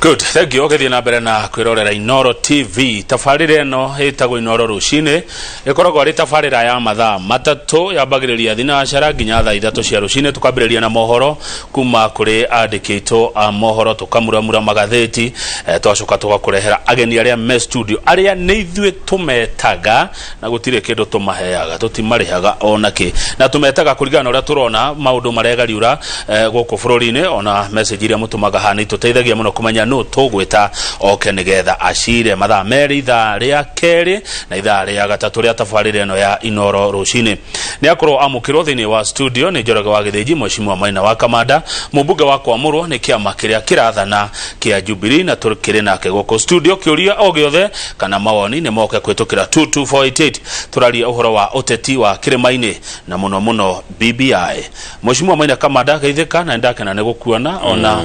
Good, thank you. Ũgĩthiĩ na mbere na kwĩrorera Inoro TV. Tabarĩra ĩno ĩtagwo Inoro rũcinĩ, ĩkoragwo arĩ tabarĩra ya mathaa 3, yambagĩrĩria thinacara nginya thaa 3 cia rũcinĩ. Tũkambĩrĩria na mohoro kuma kũrĩ andĩki aitũ a mohoro, tũkamuramura magathĩti, twacoka tũgakũrehera ageni arĩa me studio, arĩa nĩ ithuĩ tũmetaga na gũtirĩ kĩndũ tũmaheaga, tũtimarĩhaga ona kĩ, na tũmetaga kũringana na ũrĩa tũrona maũndũ maregariũra gũkũ bũrũri-inĩ. Ona message iria mũtũmaga haha nĩ itũteithagia mũno kũmenya nũ tũgwĩta oke nĩgetha acire. Mathaa 2, ithaa rĩa kerĩ na ithaa rĩa gatatũ rĩa tabarĩra ĩno ya Inoro rũcinĩ, nĩ akorwo amũkĩrwo thĩinĩ wa studio nĩ Njoroge wa Gĩthĩnji, Mheshimiwa Maina wa Kamanda, mũmbunge wa kwamũrwo nĩ kĩama kĩrĩa kĩrathana kĩa Jubilee, na tũkĩrĩ nake gũkũ studio. Kĩũria o gĩothe kana mawoni nĩ moke kũhĩtũkĩra 22488. Tũraria ũhoro wa ũteti wa kĩrĩma-inĩ na mũno mũno BBI. Mheshimiwa Maina Kamanda, geithĩka na nĩndakena nĩ gũkuona ona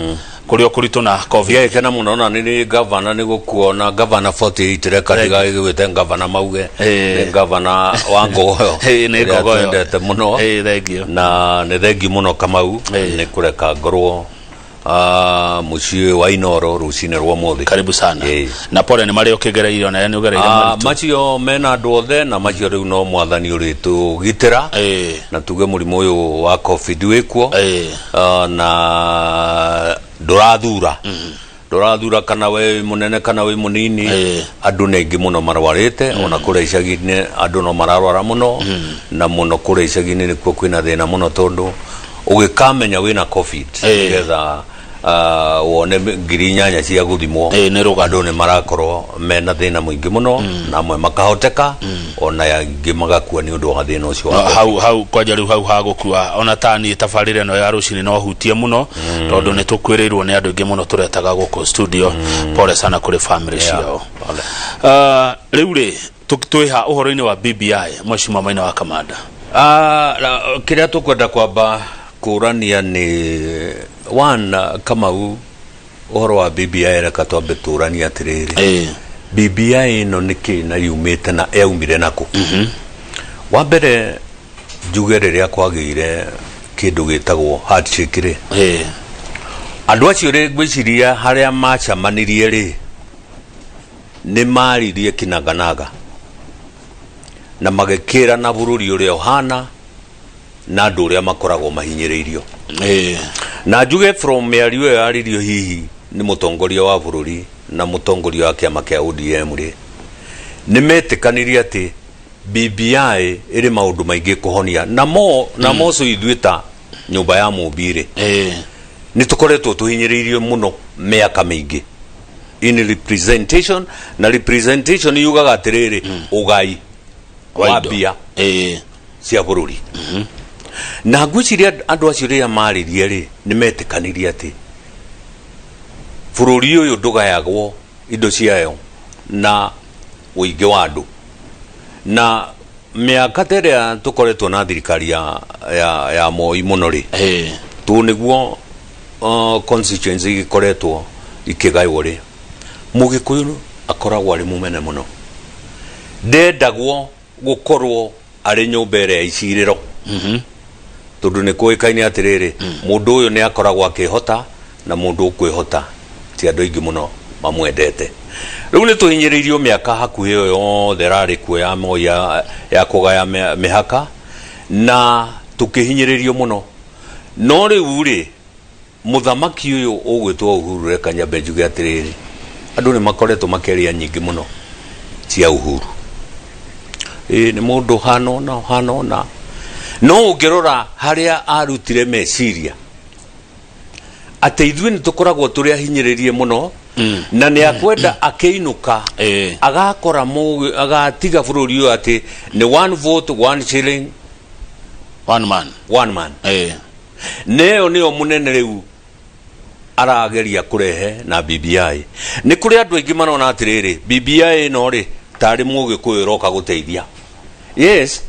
kũrĩ o kũritũ na COVID. Ngekena mũno na nĩ gavana nĩ gũkuona gavana 48, reka ndigagĩgwĩte gavana mauge nĩ gavana wa Ngogoyo Nĩ ũrĩa Ngogoyo. twendete mũno. Thank you. Na nĩ thengi mũno Kamau nĩ kũreka ngorwo mũciĩ wa Inoro rũcinĩ rwa ũmũthĩ. Karibu sana. Na pole nĩ marĩa ũkĩgereire, ona nĩ ũgereire maritũ. Macio mena andũ othe, na macio rĩu no Mwathani ũrĩtũgitĩra na tuge mũrimũ ũyũ wa COVID wĩkuo na ndũrathura, ndũrathura kana we wĩ mũnene kana wĩ mũnini. Andũ nĩ aingĩ mũno marwarĩte, ona kũrĩa icagi-inĩ andũ no mararwara mũno, na mũno kũrĩa icagi-inĩ nĩkuo kwĩna thĩna mũno, tondũ ũgĩkamenya wĩna COVID, nĩgetha wone 8,000 cia gũthimwo, Nĩ rũgano. Andũ nĩ marakorwo mena thĩna mũingĩ mũno, na amwe makahoteka, ona angĩ magakua nĩ ũndũ wa thĩna ũcio wa COVID. Hau kwanja rĩu hau hagũkua, ona ta niĩ tabarĩra ĩno ya rũcinĩ no hutie mũno, tondũ nĩ tũkuĩrĩirwo nĩ andũ aingĩ mũno tũretaga gũkũ studio. Pole sana kũrĩ family ciao. Pole. Rĩu rĩ twĩha ũhoro-inĩ wa BBI, Mheshimiwa Maina wa Kamanda? Kĩrĩa tũkwenda kwamba kũrania nĩ one, Kamau, ũhoro wa BBI, reka twambe tũranie atĩrĩrĩ, BBI ĩno nĩ kĩ na yumĩte na yaumire nakũ? Wa mbere njuge, rĩrĩa kwagĩire kĩndũ gĩtagwo handshake rĩ, andũ acio rĩ, ngwĩciria harĩa macamanirie rĩ, nĩ maririe kinaganaga na magĩkĩrana bũrũri ũrĩa ũhana na andũ ũrĩa makoragwo mahinyĩrĩirio. Na njuge from mĩario ĩyo yaririo hihi nĩ mũtongoria wa bũrũri na mũtongoria wa kĩama kĩa ODM rĩ, nĩ metĩkanirie atĩ BBI ĩrĩ maũndũ maingĩ kũhonia na mo so ithuĩ ta nyũmba ya mũmbi rĩ, nĩ tũkoretwo tũhinyĩrĩirio mũno mĩaka mĩingĩ in representation, na representation yugaga atĩrĩrĩ, ũgai wa indo. Mbia cia bũrũri. Na ngwĩciria andũ acio rĩrĩa maririe rĩ, nĩ metĩkanirie atĩ bũrũri ũyũ ndũgayagwo indo ciayo na ũingĩ wa andũ, na mĩaka ta ĩrĩa tũkoretwo na thirikari ya Moi mũno rĩ, tũ nĩguo constituency igĩkoretwo ikĩgaywo rĩ, Mũgĩkũyũ akoragwo arĩ mũmene mũno, ndendagwo gũkorwo arĩ nyũmba ĩrĩa ya icirĩro, tondũ nĩ kũĩkaine atĩrĩrĩ, mũndũ ũyũ nĩ akoragwo akĩhota, na mũndũ ũkwĩhota ti andũ aingĩ mũno mamwendete. Rĩu nĩ tũhinyĩrĩirio mĩaka hakuhĩ ĩyo yothe ĩrarĩ kuo ya Moi ya kũgaya mĩhaka, na tũkĩhinyĩrĩrio mũno. No rĩu rĩ, mũthamaki ũyũ ũgwĩtwo Uhuru, reka nyambe njuge atĩrĩrĩ, andũ nĩ makoretwo makĩaria nyingĩ mũno cia Uhuru, ĩ nĩ mũndũ hana ũna hana ũna, no ũngĩrora harĩa arutire meciria atĩ ithuĩ nĩ tũkoragwo tũrĩ ahinyĩrĩrie mũno, na nĩ akwenda akĩinũka agakora agatiga bũrũri ũyũ atĩ nĩ one vote, one shilling, One man. One man. Nĩyo nĩyo mũnene rĩu arageria kũrehe na BBI. Nĩ kũrĩ andũ aingĩ marona atĩrĩrĩ, BBI ĩno rĩ, tarĩ Mũgĩkũyũ ĩroka gũteithia. Yes,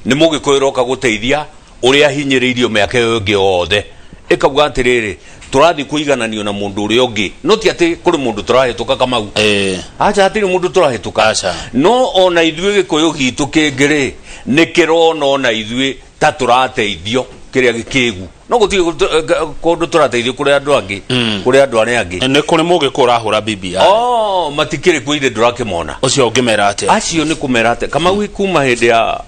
nĩ Mũgĩkũyũ ĩroka gũteithia ũrĩa ahinyĩrĩirio mĩaka ĩyo ĩngĩ yothe, ĩkauga atĩrĩrĩ, tũrathiĩ kũigananio na mũndũ ũrĩa ũngĩ, no ti atĩ kũrĩ mũndũ tũrahĩtũka, Kamau. Acha, hatirĩ mũndũ tũrahĩtũka. Aca. No ona ithuĩ Gĩkũyũ gitũ kĩngĩ rĩ, nĩ kĩrona ona ithuĩ ta tũrateithio kĩrĩa gĩkĩgu. No gũtirĩ kũndũ tũrateithio kũrĩ andũ angĩ, kũrĩ andũ arĩa angĩ. Nĩ kũrĩ mũgĩkũ ũrahũra BBI? Oh, matikĩrĩ kuo, ithe ndũrakĩmona. Ũcio ũngĩmera atĩa? Acio nĩ kũmera atĩa, Kamau? Kuma hĩndĩ ya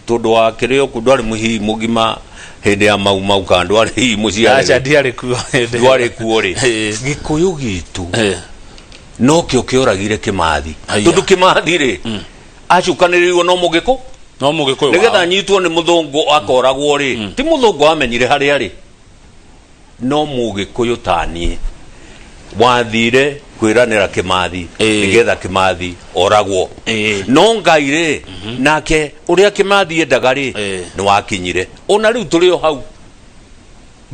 tondũ wa kĩrĩ oku ndwarĩ mũhihi mũgima hĩndĩ ya Mau Mau, kana ndwarĩ hihi Aca. Mũciarĩ Ndiarĩ kuo hĩndĩ ĩyo. Ndwarĩ kuo rĩ? Ĩĩ. Gĩkũyũ gitũ nokĩo kĩoragire Kĩmathi. Haiya. Tondũ Kĩmathi rĩ, acukanĩrĩirwo no mũgĩkũ No mũgĩkũyũ nĩgetha wao. Anyitwo nĩ mũthũngũ akoragwo rĩ, ti mũthũngũ wamenyire harĩa rĩ, no mũgĩkũyũ taniĩ wathire kwĩranĩra Kĩmathi nĩgetha Kĩmathi oragwo. No Ngai rĩ, nake ũrĩa Kĩmathi endaga rĩ, nĩ wakinyire. Ona rĩu tũrĩ o hau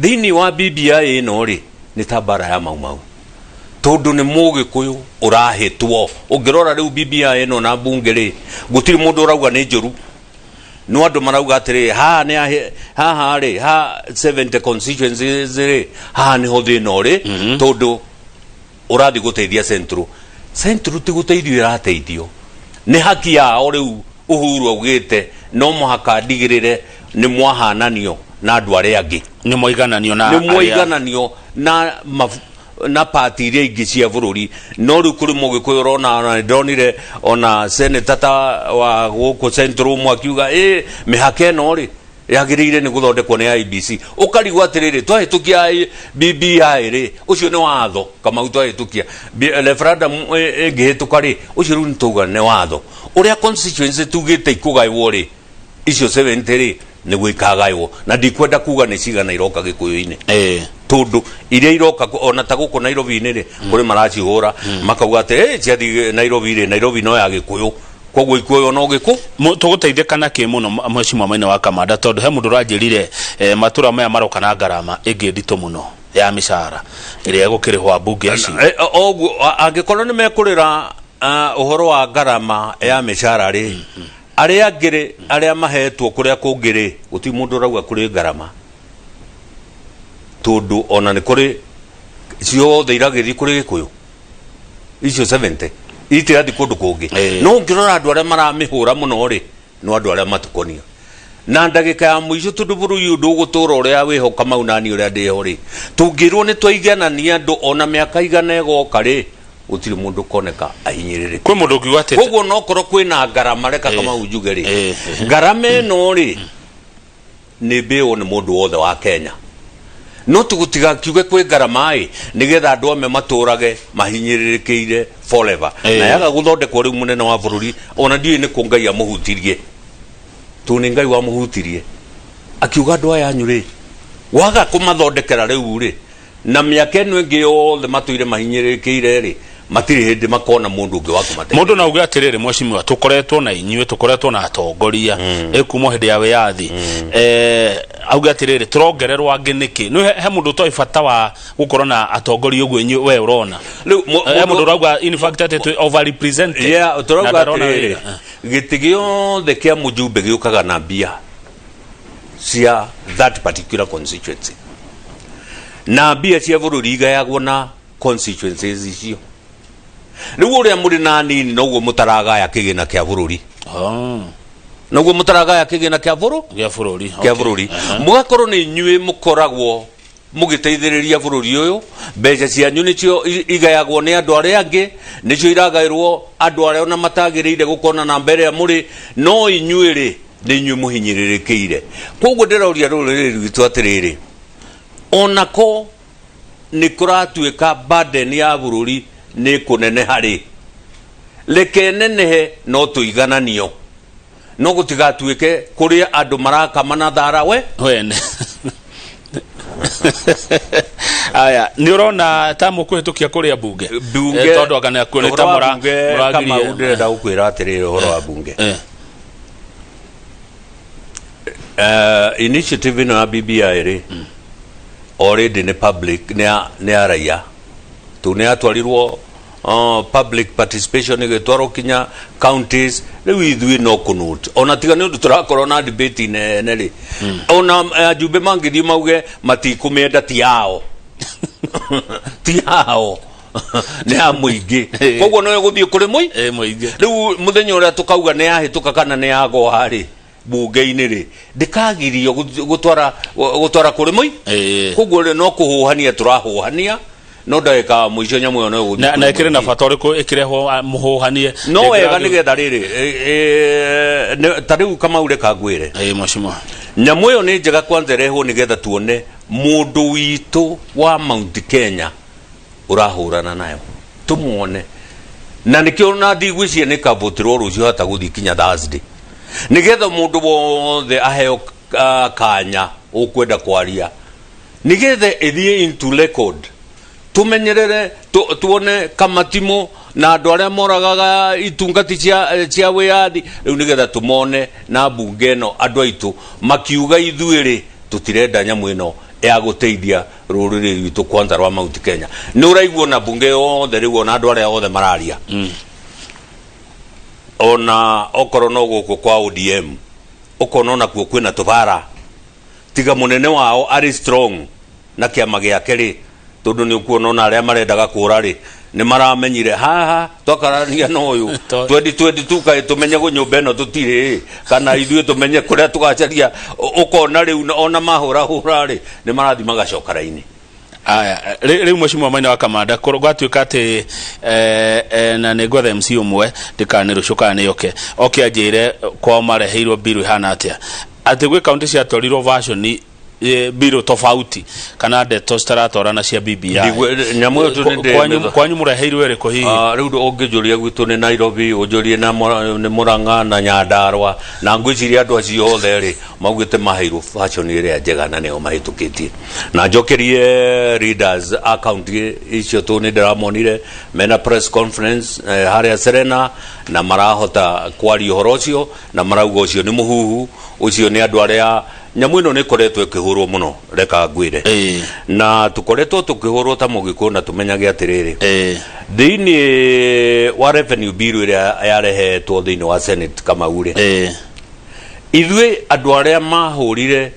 thĩinĩ wa BBI ĩno rĩ, nĩ ta mbara ya Mau Mau, tondũ nĩ mũgĩkũyũ ũrahĩtwo. Ũngĩrora rĩu BBI ĩno na mbunge rĩ, gũtirĩ mũndũ ũrauga nĩ njũru, no andũ marauga atĩrĩ, haha nĩ haha rĩ, ha 70 constituencies rĩ, haha nĩho thĩna ũrĩ, tondũ ũrathiĩ gũteithia Central. Central ti gũteithio ĩrateithio, nĩ haki yao. Rĩu Uhuru augĩte no mũhaka ndigĩrĩre nĩ mwahananio na andũ arĩa angĩ. Nĩ mwaigananio na nĩ mwaigananio na pati iria ingĩ cia bũrũri. No rĩu kũrĩ mũgĩkũyũ ũrona, ona nĩ ndonire ona seneta ta wa gũkũ Central ũmwe akiuga ĩ mĩhaka ĩno rĩ yagĩrĩire nĩ gũthondekwo nĩ IEBC. Ũkarigwo atĩrĩrĩ, twahĩtũkia BBI rĩ, ũcio nĩ watho, Kamau? Twahĩtũkia referendum ĩngĩhĩtũka rĩ, ũcio rĩu nĩ tauga nĩ watho ũrĩa constituency tugĩte ikũgaywo rĩ, icio 70 rĩ, nĩguo ikagaywo. Na ndikwenda kuga nĩ cigana iroka gĩkũyũ-inĩ, tondũ iria iroka ona ta gũkũ Nairobi-inĩ rĩ, kũrĩ maracihũra makauga atĩ "Ĩ, ciathiĩ Nairobi rĩ, Nairobi no ya gĩkũyũ, koguo ikuoywo no gĩkũ." Tũgũteithĩka na kĩ mũno, mheshimiwa Maina wa Kamanda? Tondũ he mũndũ ũranjĩrire matũra maya maroka na ngarama ĩngĩ nditũ mũno ya mĩcara ĩrĩa ĩgũkĩrĩhwo ambunge acio. Oguo angĩkorwo nĩ mekũrĩra ũhoro wa ngarama ya mĩcara rĩ, arĩa angĩ rĩ, arĩa mahetwo kũrĩa kũngĩ rĩ, gũtirĩ mũndũ ũrauga kũrĩ ngarama, tondũ ona nĩ kũrĩ ciothe iragĩthiĩ kũrĩ gĩkũyũ. Icio 70 itirathiĩ kũndũ kũngĩ. No ũngĩrora andũ arĩa maramĩhũra mũno rĩ, no andũ arĩa matũkonia na ndagĩka ya mũico, tondũ bũrũri ũyũ ndũgũtũra ũrĩa wĩho, Kamau, nani ũrĩa ndĩho rĩ, tũngĩrwo nĩ twaiganania andũ ona mĩaka igana ĩgoka rĩ, gũtirĩ mũndũ ũkoneka ahinyĩrĩrĩkĩte. Kwĩ mũndũ ũngiuga atĩ Koguo nokorwo kwĩna ngarama, reka Kamau njuge rĩ, ngarama ĩno rĩ, nĩ mbĩũ nĩ mũndũ wothe wa Kenya, no tũgũtigakiuge kwĩ ngarama ĩ nĩgetha andũ amwe matũrage mahinyĩrĩrĩkĩire forever. Na yaga gũthondekwo rĩu, mũnene wa bũrũri ona ndiũĩ nĩ kũ Ngai amũhutirie, tondũ nĩ Ngai wamũhutirie akiuga andũ aya anyu rĩ, waga kũmathondekera rĩu rĩ, na mĩaka ĩno ĩngĩ yothe matũire mahinyĩrĩrĩkĩire rĩ, matirĩ hĩndĩ makona mũndũ ũngĩ wa kũmateithia. Mũndũ no auge atĩrĩrĩ, mheshimiwa, tũkoretwo na inyuĩ, tũkoretwo na atongoria ĩkuuma hĩndĩ ya wĩyathi, auge atĩrĩrĩ, tũrongererwo angĩ nĩkĩ? Nĩ he mũndũ ũtoĩ bata wa gũkorwo na atongoria ũguo inyuĩ we ũrona. Rĩu He mũndũ ũrauga in fact atĩ twĩ overrepresented Yeah, na tũrauga ndarona atĩrĩrĩ, wĩra. Gĩtĩ gĩothe kĩa mũjumbe gĩũkaga na mbia cia that particular constituency, na mbia cia bũrũri igayagwo na constituencies icio. Rĩu ũrĩa mũrĩ na nini, noguo mũtaragaya kĩgĩna kĩa bũrũri. Noguo mũtaragaya kĩgĩna kĩa bũrũ Gĩa bũrũri. Kĩa bũrũri. Mũgakorwo nĩ inyuĩ mũkoragwo mũgĩteithĩrĩria bũrũri ũyũ. Mbeca cianyu nĩcio igayagwo nĩ andũ arĩa angĩ, nĩcio iragaĩrwo andũ arĩa ona matagĩrĩire gũkona namba ĩrĩa mũrĩ, no inyuĩ rĩ, nĩ inyuĩ mũhinyĩrĩrĩkĩire. Koguo ndĩroria rũrĩrĩ rwitũ atĩrĩrĩ, onako nĩ kũratuĩka burden ya bũrũri nĩ kũneneha rĩ, reke nenehe, no tũigananio, no gũtigatuĩke kũrĩa andũ marakama na thara we Wene. Aya, nĩ ũrona ta mũkũhĩtũkia kũrĩa bunge? Bunge Tondũ anga nĩ akuo nĩ ta ũhoro wa bunge, mũragirie. Kamau, ndĩrenda gũkwĩra atĩrĩrĩ ũhoro wa bunge. Initiative ĩno ya BBI rĩ, already nĩ public, nĩ ya raia, tu nĩ yatwarirwo public participation, ĩgĩtwarwo kinya counties. Rĩu ithuĩ no kũnote, ona tiga nĩ ũndũ tũrakorwo na debate nene rĩ, ona ajumbe mangĩthiĩ mauge matikũmĩenda, ti yao, ti yao, nĩ ya mũingĩ. Koguo no ĩgũthiĩ kũrĩ mũi Mũingĩ. Rĩu mũthenya ũrĩa tũkauga nĩ yahĩtũka kana nĩ yagwa rĩ, Bunge-inĩ rĩ, ndĩkagirio gũtwara gũtwara kũrĩ mũi. Koguo rĩ, no kũhũhania tũrahũhania, no ndagĩka ya mũico nyamũ ĩyo no ĩgũthiĩ na kũrĩ na ĩkĩrĩ na mũingĩ. Bata ũrĩkũ ĩkĩrehwo mũhũhanie? No wega nĩgetha rĩrĩ ta rĩu Kamau, reka ngwĩre. Ĩĩ, mheshimiwa. Nyamũ ĩyo nĩ njega kwanza ĩrehwo nĩgetha tuone mũndũ witũ wa Mount Kenya ũrahũrana nayo, tũmuone, na nĩkĩo na ndigwĩciria nĩ kavotirwo rũciũ, hata gũthiĩ kinya Thursday, nĩgetha mũndũ wothe aheo kanya ũkwenda kwaria, nĩgetha ĩthiĩ into record, tumenyerere tuone kamatimũ na andũ arĩa moragaga itungati cia wĩyathi rĩu, nĩgetha tũmone na mbunge ĩno andũ aitũ makiuga ithuĩ rĩ tũtirenda nyamũ ĩno ya gũteithia rũrĩrĩ rwitũ kwanza rwa Mount Kenya. Nĩ ũraigua na mbunge yothe rĩu, ona andũ arĩa othe mararia, ona okorwo no gũkũ kwa ODM, ũkona onakuo kwĩna tũbara, tiga mũnene wao arĩ strong na kĩama gĩake rĩ, tondũ nĩ ũkuona ona arĩa marendaga kũra rĩ, nĩ maramenyire haha twakarania na ũyũ 2022 kaĩ tũmenye gũ nyũmba ĩno tũtirĩ kana ithuĩ tũmenye kũrĩa tũgacaria. Ũkona rĩu ona mahũrahũra rĩ, nĩ marathiĩ magacoka raini. Aya, rĩu mheshimiwa Maina wa Kamanda, gwatuĩka atĩ na nĩ ngwetha MC ũmwe, ndikana nĩ rũciũ kana nĩ oke oke anjĩre kwao mareheirwo bill ihana atĩa, atĩ gwĩ kaunti ciatwarirwo version bill tofauti kana ndeto citaratwarana cia BBI. Nyamũ ĩyo tu nĩ Kwanyu mũreheirwo ĩrĩkũ hihi? Ah, rĩu ũngĩnjũria gwitũ nĩ Nairobi, ũnjũrie na nĩ Murang'a na Nyandarua, na ngwĩciria andũ acio othe rĩ maugĩte maheirwo fashion ĩrĩa njega na nĩo mahĩtũkĩtie. Na njokerie leaders a county icio tũ nĩ ndĩramonire mena press conference harĩa Serena, na marahota kwaria ũhoro ũcio na marauga ũcio nĩ mũhuhu, ũcio nĩ andũ arĩa nyamũ ĩno nĩ ĩkoretwo ĩkĩhũrwo mũno, reka ngwĩre. Na tũkoretwo tũkĩhũrwo ta mũgĩkũyũ, na tũmenyage atĩrĩrĩ, thĩinĩ wa revenue bill ĩrĩa yarehetwo thĩinĩ wa Senate, Kamau rĩ, ithuĩ andũ arĩa mahũrire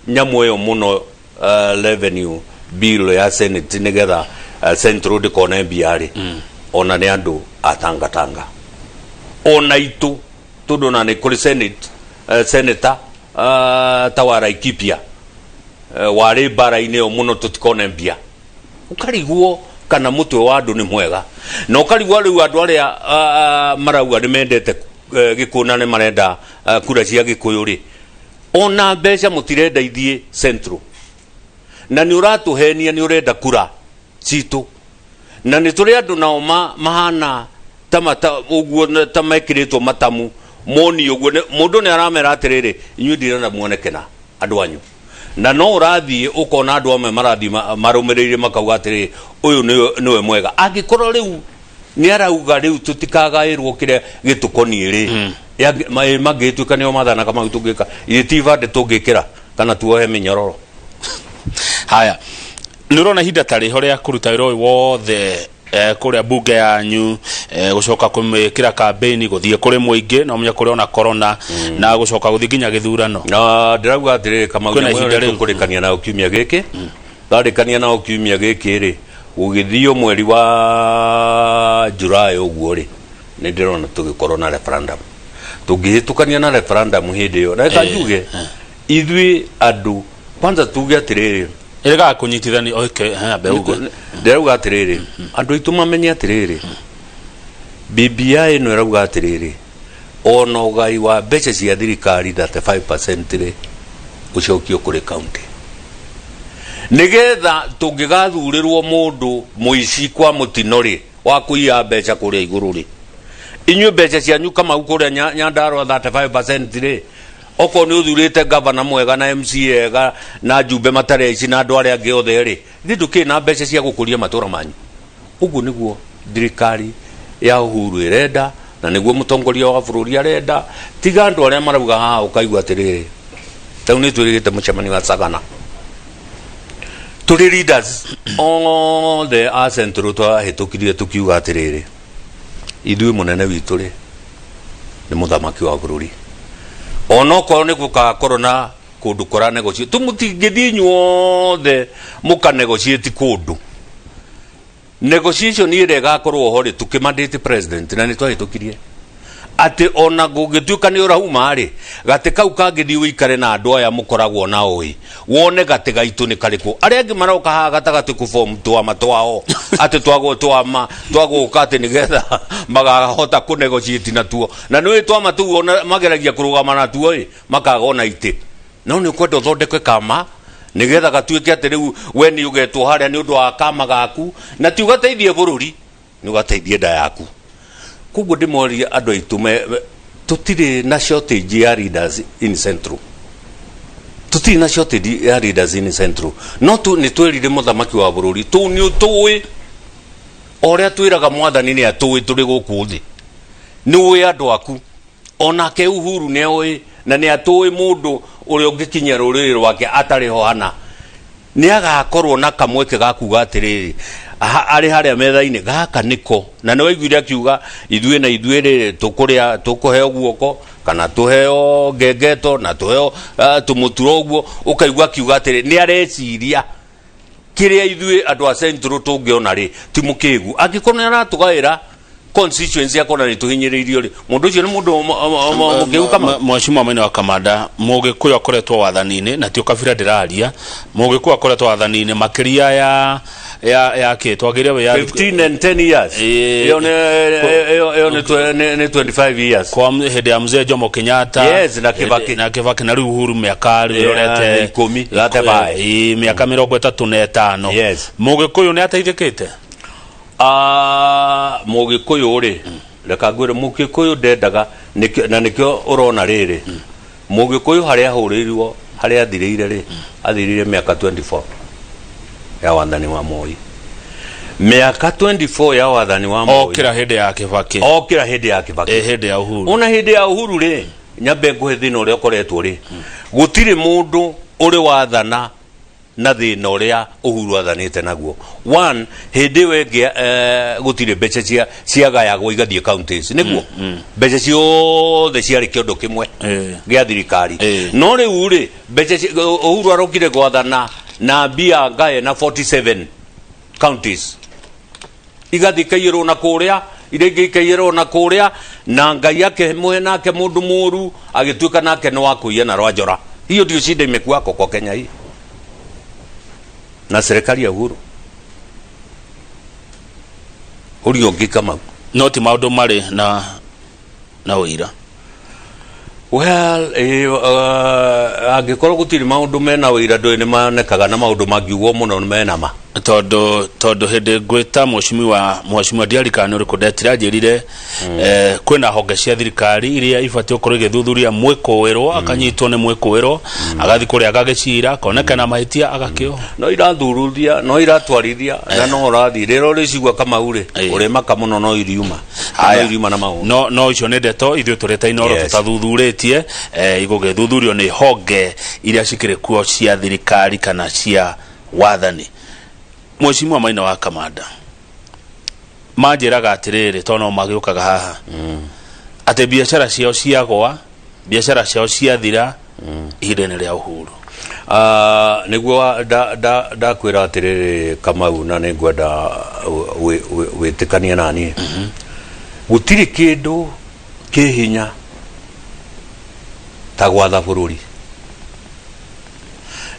nyamũ ĩyo mũno, revenue bill ya Senate, nĩgetha Central ndĩkone mbia rĩ, ona nĩ andũ a Tangatanga ona itũ, tondũ ona nĩ kũrĩ senate senator ta wa Laikipia warĩ mbara-inĩ ĩyo mũno tũtikone mbia. Ũkarigwo kana mũtwe wa andũ nĩ mwega, na ũkarigwo rĩu andũ arĩa marauga nĩ mendete Gĩkũyũ na nĩ marenda kura cia Gĩkũyũ rĩ, ona mbeca mũtirenda ithiĩ Central, na nĩ ũratũhenia nĩ ũrenda kura citũ, na nĩ tũrĩ andũ nao mahana ta mata ũguo ta mekĩrĩtwo matamu moni ũguo. Mũndũ nĩ aramera atĩrĩrĩ, inyuĩ ndirenda muoneke na andũ anyu, na no ũrathiĩ ũkona andũ amwe marathiĩ marũmĩrĩire makauga atĩrĩrĩ, ũyũ nĩwe mwega, angĩkorwo rĩu nĩ arauga rĩu tũtikagaĩrwo kĩrĩa gĩtũkoniĩ rĩ, mangĩtuĩka nĩo mathanaga mau, tũngĩka ithe ti ibandĩ tũngĩkĩra kana tuohe mĩnyororo. Haya, nĩ ũrona ihinda ta rĩho rĩa kũruta wĩra ũyũ wothe kũrĩa mbunge yanyu, gũcoka kũmĩkĩra kambĩini, gũthiĩ kũrĩ mũingĩ, no mũnya kũrĩ ona corona, na gũcoka gũthiĩ nginya gĩthurano? Na ndĩrauga atĩrĩrĩ, Kamau, Kwĩna nyamũ ĩyo ihinda nĩ rĩu. Tũkũrĩkania nayo kiumia gĩkĩ, twarĩkania nao kiumia gĩkĩ rĩ, gũgĩthio mweri wa July ũguo rĩ, nĩ ndĩrona tũgĩkorwo na referendum, tũngĩhĩtũkania na referendum hĩndĩ ĩyo. Na reka njuge ithuĩ andũ kwanza tuge atĩrĩrĩ, Ĩregaga kũnyitithania, okay, ambe ũguo. Ndĩrauga atĩrĩrĩ, andũ aitũ mamenye atĩrĩrĩ, BBI ĩno ĩrauga atĩrĩrĩ, ona ũgai wa mbeca cia thirikari 35% rĩ, ũcokio kũrĩ county, nĩgetha tũngĩgathurĩrwo mũndũ mũici kwa mũtino rĩ, wa kũiya mbeca kũrĩa igũrũ rĩ, inyuĩ mbeca cianyu Kamau kũrĩa Nyandarua 35% rĩ, okorwo nĩ ũthurĩte gavana mwega na MCA ega na njumbe matarĩ aici na andũ arĩa angĩ othe rĩ, ithuĩ ndũkĩrĩ na mbeca cia gũkũria matũra manyu. Ũguo nĩguo thirikari ya Uhuru ĩrenda, na nĩguo mũtongoria wa bũrũri arenda, tiga andũ arĩa marauga haha ũkaigua atĩrĩrĩ, rĩu nĩ twĩrĩgĩte mũcemanio wa Sagana, tũrĩ leaders othe a Central, twahĩtũkirie tũkiuga atĩrĩrĩ, ithuĩ mũnene witũ rĩ nĩ mũthamaki wa bũrũri, onokorwo nĩ gũgakorwo na kũndũ kũra negotiate, tũmũtingĩthiĩ inyuothe mũka negotiate kũndũ, negotiation ĩrĩa ĩgakorwo ho rĩ, tũkĩmandate president, na nĩ twahĩtũkirie Atĩ ona gũngĩtuĩka nĩ ũrauma rĩ, gatĩ kau kangĩthiĩ ũikare na andũ aya mũkoragwo nao ĩ, wone gatĩ gaitũ nĩ karĩkũ. Arĩa angĩ maroka haha gatagatĩ kũbomu twama twao, atĩ twagwo twama twagũka atĩ nĩgetha magahota kũ negotiate natuo. Na nĩũĩ twama tũu ona mageragia kũrũgama natuo ĩ, makaga ona itĩ. No nĩ ũkwenda ũthondeke kama nĩgetha gatuĩke atĩ rĩu we nĩ ũgetwo harĩa nĩ ũndũ wa kama gaku, na ti ũgateithie bũrũri, nĩ ũgateithie nda yaku. Koguo ndĩmorie andũ aitũ tũtirĩ na shortage ya leaders in Central. Tũtirĩ na shortage ya leaders in Central. No tu nĩ twerire mũthamaki wa bũrũri, tũu nĩ ũtũĩ. O ũrĩa twĩraga mwathani nĩ atũĩ tũrĩ gũkũ thĩ. Nĩ ũĩ andũ aku. Onake Uhuru nĩ oĩ na nĩ atũĩ mũndũ ũrĩa ũngĩkinyia rũrĩrĩ rwake atarĩ ho hana. Nĩ agakorwo na kamweke ga kuga atĩrĩrĩ, arĩ harĩa metha-inĩ, gaka nĩko. Na nĩ waiguire akiuga, ithuĩ na ithuĩ rĩ, tũkũrĩa, tũkũheo guoko, kana tũheo ngengeto, na tũheo tũmũturo ũguo, ũkaigua akiuga atĩrĩ, nĩ areciria kĩrĩa ithuĩ andũ a Central tũngĩona rĩ, ti mũkĩgu. Angĩkorwo nĩ aratũgaĩra constituency akona nĩ tũhinyĩrĩirio rĩ, mũndũ ũcio nĩ mũndũ mũkĩgu kama? Mheshimiwa Maina wa Kamanda, Mũgĩkũyũ akoretwo wathani-inĩ, na ti ũkabira ndĩraria, Mũgĩkũyũ akoretwo wathani-inĩ makĩria ya kĩ twagĩire wĩyathi 15 and 10 years. Ĩyo nĩ 25 years. Kwa hĩndĩ ya mzee Jomo Kenyatta. Yes, na Kibaki. Na Kibaki, na rĩu Uhuru mĩaka rĩu ĩrorete 10, 35. Mĩaka 35. Yes. Mũgĩkũyũ nĩ ateithĩkĩte? Ah, Mũgĩkũyũ rĩ, reka ngwĩre, Mũgĩkũyũ ndendaga na nĩkĩo ũrona rĩrĩ, Mũgĩkũyũ harĩa ahũrĩirwo, harĩa athirĩire rĩ, athirĩire mĩaka 24 ya wathani wa Moi, mĩaka 24 ya wathani wa Moi. Okĩra hĩndĩ ya Kibaki. Okĩra hĩndĩ ya Kibaki. Hĩndĩ ya Uhuru. Ona hĩndĩ ya Uhuru rĩ, nyambe ngũhe thĩna ũrĩa ũkoretwo rĩ, gũtirĩ mũndũ ũrĩ wathana na thĩna ũrĩa Uhuru athanĩte naguo. One, hĩndĩ ĩyo ĩngĩ gũtirĩ mbeca ciagayagwo igathiĩ counties, nĩguo mbeca ciothe ciarĩ kĩondo kĩmwe gĩa thirikari. No rĩu rĩ, mbeca Uhuru arokire gwathana na mbia ngaye na 47 counties igathiĩ ikaiyĩrwo na kũrĩa, iria ingĩ ikaiyĩrwo na kũrĩa, na Ngai akĩmũhe nake mũndũ mũru agĩtuĩka nake nĩ wa kũiya na rwa njora. Hiyo ndio shida imekuwako kwa Kenya hii na serikali ya Uhuru ũria ũngĩ Kamau. No ti maũndũ marĩ na ũira. Well, angĩkorwo gũtirĩ maũndũ mena ũira, ndũĩ nĩ monekaga na maũndũ mangiugwo mũno mena ma. Tondũ hĩndĩ ngwĩta mheshimiwa ndiarikana nĩ ũrĩkũ ndetire, anjĩrire kwĩna honge cia thirikari iria ibatiĩ gũkorwo igĩthuthuria mwĩkũĩrwo, akanyitwo nĩ mwĩkũĩrwo, agathiĩ kũrĩa agagĩcira, akoneka na mahĩtia, agakĩohwo. No irathururia, no iratwarithia, na no ũrathiĩ rĩrĩa ũrĩcigua Kamau rĩ, ũrĩmaka mũno, no iriuma. Haya. No iriuma na maũndũ. No icio nĩ ndeto ithuĩ tũrĩ ta Inooro tũtathuthurĩtie, igũgĩthuthurio nĩ honge iria cikĩrĩ kuo cia thirikari kana cia wathani. Mheshimiwa Maina wa Kamanda, manjĩraga atĩrĩrĩ, tondũ no magĩũkaga haha, atĩ biacara ciao ciagwa, biacara ciao ciathira ihinda-inĩ rĩa Uhuru. Nĩguo ndakwĩra atĩrĩrĩ Kamau, na nĩ ngwenda wĩtĩkanie na niĩ, gũtirĩ kĩndũ kĩ hinya ta gwatha bũrũri,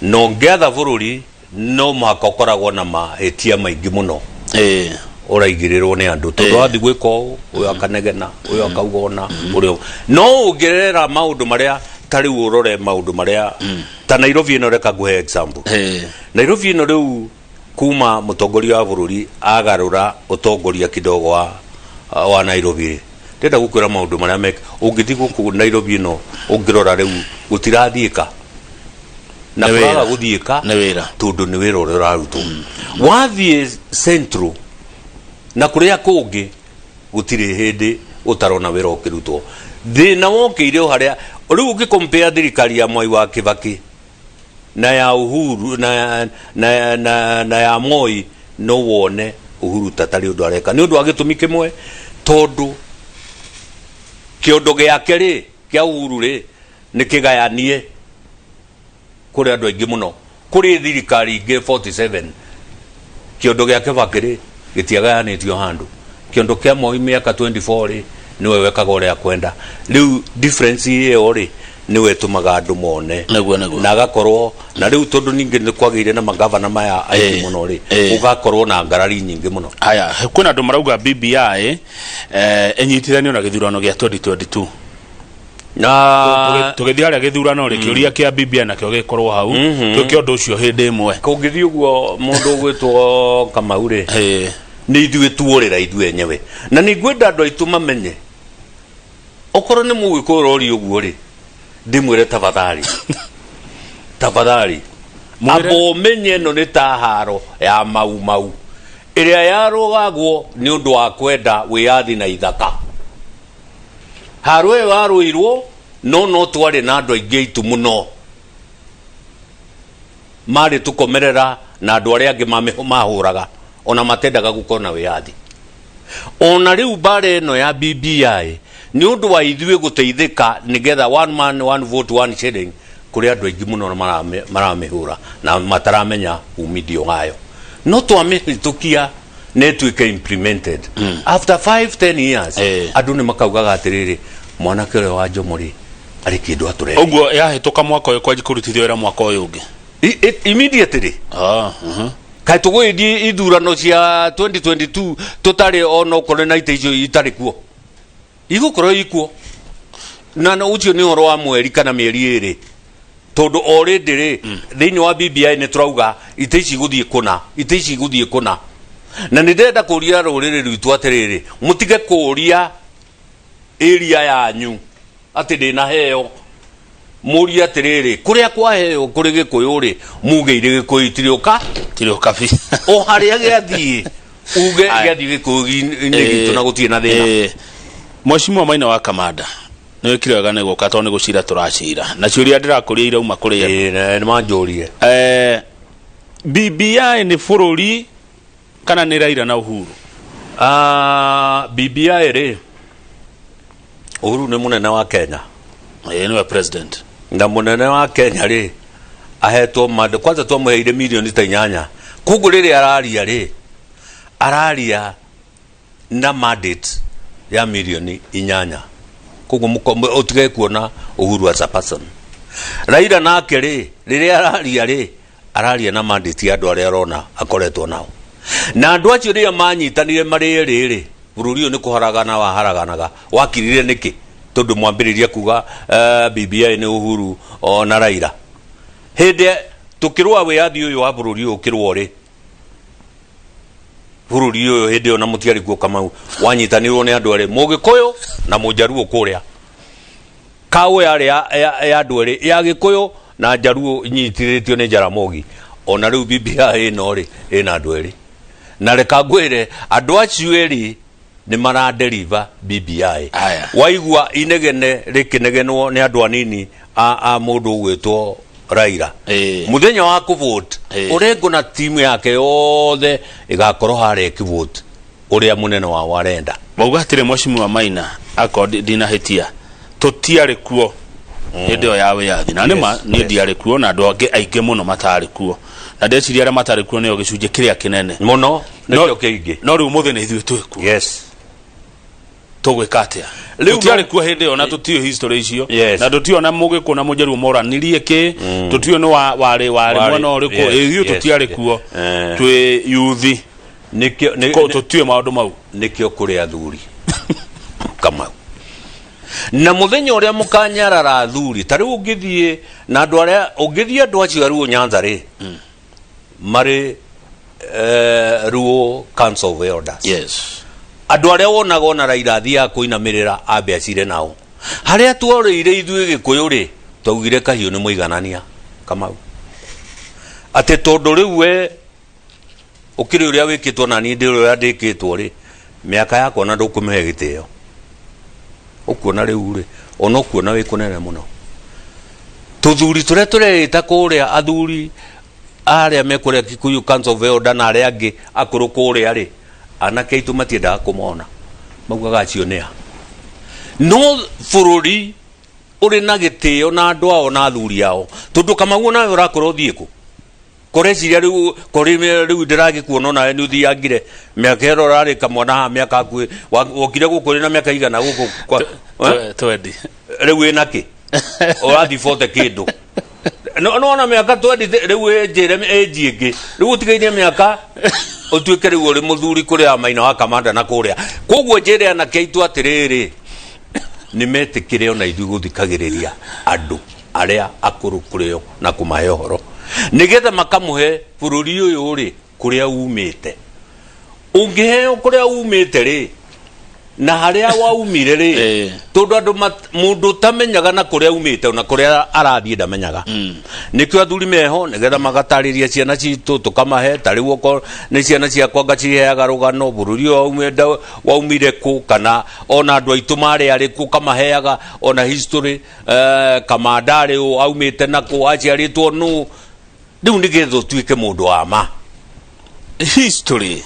na ũngĩatha bũrũri no mũhaka ũkoragwo na mahĩtia maingĩ mũno ũraigĩrĩrwo nĩ andũ, tondũ wathiĩ gwĩka ũũ, ũyũ akanegena, ũyũ akauga ũna, ũrĩa no ũngĩrera maũndũ marĩa ta rĩu ũrore maũndũ marĩa ta Nairobi ĩno, reka nguhe example. Nairobi ĩno rĩu, kuma mũtongoria wa bũrũri agarũra ũtongoria kidogo wa Nairobi rĩ, ndĩrenda gũkwĩra maũndũ marĩa mek ũngĩthiĩ gũkũ Nairobi ĩno, ũngĩrora rĩu gũtirathiĩka na Nĩ wĩra. kũraga gũthiĩka Nĩ wĩra. Tondũ nĩ wĩra ũrĩa ũrarutwo. Wathiĩ Central na kũrĩa kũngĩ, gũtirĩ hĩndĩ ũtarona wĩra ũkĩrutwo. Thĩna wokĩire o harĩa rĩu ũngĩkompea thirikari ya Mwai wa Kibaki na ya Uhuru na ya Moi, no wone Uhuru tatarĩ ũndũ areka, nĩ ũndũ wa gĩtũmi kĩmwe, tondũ kĩondo gĩake rĩ, kĩa Uhuru rĩ, nĩ kĩgayanie kũrĩ andũ aingĩ mũno kũrĩ thirikari ingĩ 47. Kĩondo gĩa Kibaki rĩ, gĩtiagayanĩtio handũ. Kĩondo kĩa Moi mĩaka 24 rĩ, Nĩwe wekaga ũrĩa akwenda. Rĩu difference ĩyo rĩ, nĩwe ĩtũmaga andũ mone. Nĩguo, nĩguo. Na agakorwo na rĩu tondũ ningĩ nĩ kwagĩire na magavana maya aingĩ mũno rĩ, gũgakorwo na ngarari nyingĩ mũno. Haya, kwĩna andũ marauga BBI ĩnyitithanio na gĩthurano gĩa 2022. Na Tũgĩthiĩ harĩa gĩthurano rĩ, kĩũria kĩa BBI nakĩo gĩkorwo hau, twĩke ũndũ ũcio hĩndĩ ĩmwe. Kũngĩthiĩ ũguo, mũndũ ũgwĩtwo Kamau rĩ, nĩ ithuĩ tuorĩra ithuĩ enyewe, na nĩ ngwenda andũ aitũ mamenye, okorwo nĩ mũgĩkũyũ ũroria ũguo rĩ, ndĩmwĩre tafadhali, tafadhali. Amba ũmenye ĩno nĩ ta haro ya Mau Mau ĩrĩa yarũgagwo nĩ ũndũ wa kwenda wĩyathi na ithaka. Haro ĩyo yarũirwo, no twarĩ na andũ aingĩ aitũ mũno marĩ tũkomerera na andũ arĩa angĩ mahũraga ona matendaga gũkorwo na wĩyathi. Ona rĩu mbara ĩno ya BBI nĩ ũndũ wa ithuĩ gũteithĩka, nĩgetha one man, one vote, one shilling, kũrĩ andũ aingĩ mũno maramĩhũra na mataramenya umithio wayo. No twamĩhĩtũkia na ĩtuĩke implemented after 5 10 years, andũ nĩ makaugaga atĩrĩrĩ, mwanake ũrĩa wa Njomo rĩ, arĩ kĩndũ atũrehe. Ũguo yahĩtũka mwaka ũyũ, kwanji kũrutithio wĩra mwaka ũyũ ũngĩ? Immediately. Kaĩ tũgũgĩthiĩ ithurano cia 2022 tũtarĩ ona okorwo na itĩ icio itarĩ kuo? Igũkorwo ikuo, na ũcio nĩ ũhoro wa mweri kana mĩeri 2, tondũ already rĩ, thĩinĩ wa BBI nĩ tũrauga itĩ ici igũthiĩ kũna, itĩ ici igũthiĩ kũna. Na nĩ ndĩrenda kũria rũrĩrĩ rwitũ atĩrĩrĩ, mũtige kũria area yanyu atĩ ndĩnaheo. Mũrie atĩrĩrĩ, kũrĩa kwaheo kũrĩ Gĩkũyũ rĩ, muge irĩ Gĩkũyũ, itirĩ ũka. Tirĩ ũkabi. O harĩa gĩathiĩ, uge Aya. gĩathiĩ Gĩkũyũ-inĩ gitũ na gũtirĩ na thĩna. Mheshimiwa Maina wa Kamanda, nĩ wĩkire wega nĩ gũka, tondũ nĩ gũcira tũracira na ciũria ndĩrakũria irauma kũrĩ andũ. Ĩĩ, na nĩ manjũrie. BBI nĩ bũrũri kana nĩ Raila na Uhuru? Ah, BBI rĩ, Uhuru nĩ mũnene wa Kenya. Nĩwe president. Na mũnene wa Kenya rĩ, ahetwo mandate. Kwanza twamũheire milioni ta 8, koguo rĩrĩa araria rĩ, araria na mandate ya milioni 8. Koguo ũtige kuona Uhuru as a person. Raila nake rĩ, rĩrĩa araria rĩ, araria na mandate ya andũ arĩa arona akoretwo nao, na andũ acio rĩrĩa manyitanire marĩ erĩ rĩ, bũrũri ũyũ nĩ kũharagana waharaganaga. Wakirire nĩkĩ? Tondũ mwambĩrĩria kuga BBI nĩ Uhuru o na Raila. Hĩndĩ tũkĩrũa wĩyathi ũyũ wa bũrũri ũyũ ũkĩrũo rĩ, bũrũri ũyũ hĩndĩ ĩyo na mũtiarĩ kuo, Kamau, wanyitanirwo nĩ andũ erĩ, Mũgĩkũyũ na Mũnjaruo. Kũrĩa kaũ yarĩ ya andũ erĩ, ya Gĩkũyũ na Njaruo, inyitithĩtio nĩ Jaramogi. Ona rĩu BBI ĩno rĩ, ĩna andũ erĩ, na reka ngwĩre, andũ acio erĩ nĩ maraderiva BBI. Aya. Waigua inegene rĩkĩnegenwo nĩ andũ anini a mũndũ ũgwĩtwo Raila, mũthenya wa kũvote, Orengo na timu yake yothe ĩgakorwo harĩa ĩkĩvote ũrĩa mũnene wao arenda. Mauga atĩrĩ, Mheshimiwa Maina, akorwo ndinahĩtia, tũtiarĩ kuo hĩndĩ ĩyo ya wĩyathi, na nĩma niĩ ndiarĩ kuo na andũ angĩ aingĩ mũno matarĩ kuo, na ndeciria arĩa matarĩ kuo nĩo gĩcunjĩ kĩrĩa kĩnene. Mũno, nĩkĩo kĩingĩ. No rĩu mũthĩ nĩ ithuĩ twĩ kuo. Tũgwĩka atĩa? Rĩu Tũtiarĩ kuo hĩndĩ ĩyo na tũtiũĩ history icio, Yes. na tũtiũĩ na Mũgĩkũyũ na Mũjaruo moranirie kĩ, tũtiũĩ nĩ warĩ mwena ũrĩkũ. Ithuĩ tũtiarĩ kuo. Twĩ yuthi. Nĩkĩo Tũtiũĩ maũndũ mau. Nĩkĩo kũrĩ athuri, Kamau, na mũthenya ũrĩa mũkanyarara athuri, ta rĩu ũngĩthiĩ na andũ arĩa, ũngĩthiĩ andũ acio a Ruo Nyanza rĩ, marĩ Ruo Council of Elders, andũ arĩa wonaga ona Raila athiaga kũinamĩrĩra ambe acire nao. Harĩa tworĩire ithuĩ Gĩkũyũ rĩ, twaugire kahiũ nĩ mũiganania, Kamau, atĩ tondũ rĩu we ũkĩrĩ ũrĩa wĩkĩtwo na niĩ ndĩ ũrĩa ndĩkĩtwo rĩ, mĩaka yakwa na ndũkũmĩhe gĩtĩo. Ũkuona rĩu rĩ, ona ũkuona wĩ kũnene mũno, tũthuri tũrĩa tũreĩta kũrĩa athuri arĩa me kũrĩa Kikuyu Council of Elder na arĩa angĩ akũrũ kũrĩa rĩ, anake aitũ matiendaga kũmona, maugaga acio nĩa. No bũrũri ũrĩ na gĩtĩo na andũ ao na athuri ao, tondũ Kamau, nawe ũrakũra ũthiĩ kũ? Kũreciria rĩu kũrĩ rĩu ndĩragĩkuona onawe nĩ ũthiangire mĩaka ĩro ũrarĩ kamwana haha mĩaka hakuhĩ wokire gũkũ ũrĩ na mĩaka igana gũkũ eh? Twendi. Rĩu wĩna kĩ ũrathiĩ bote kĩndũ no no ona mĩaka twendi rĩu ĩnjĩre ĩnji ĩngĩ rĩu ũtigairie mĩaka ũtuĩke rĩu ũrĩ mũthuri kũrĩa maina wa kamanda na kũrĩa. Koguo njĩre anake aitũ atĩrĩrĩ, nĩ metĩkĩre ona ithuĩ gũthikagĩrĩria andũ arĩa akũrũ kũrĩo na kũmahe ũhoro nĩgetha makamũhe bũrũri ũyũ rĩ kũrĩa umĩte. Ũngĩheo kũrĩa umĩte rĩ na harĩa waumire rĩ, tondũ andũ mũndũ ũtamenyaga na kũrĩa umĩte na kũrĩa arathiĩ ndamenyaga. Nĩkĩo athuri meho nĩgetha magatarĩria ciana citũ, tũkamahe. Ta rĩu okorwo nĩ ciana ciakwa ngaciheaga rũgano bũrũri ũyũ waumire kũ, kana ona andũ aitũ marĩ arĩkũ, ũkamaheaga ona history, kamanda arĩ ũ, aumĩte nakũ, aciarĩtwo nũ, rĩu nĩgetha ũtuĩke mũndũ wa ma. History.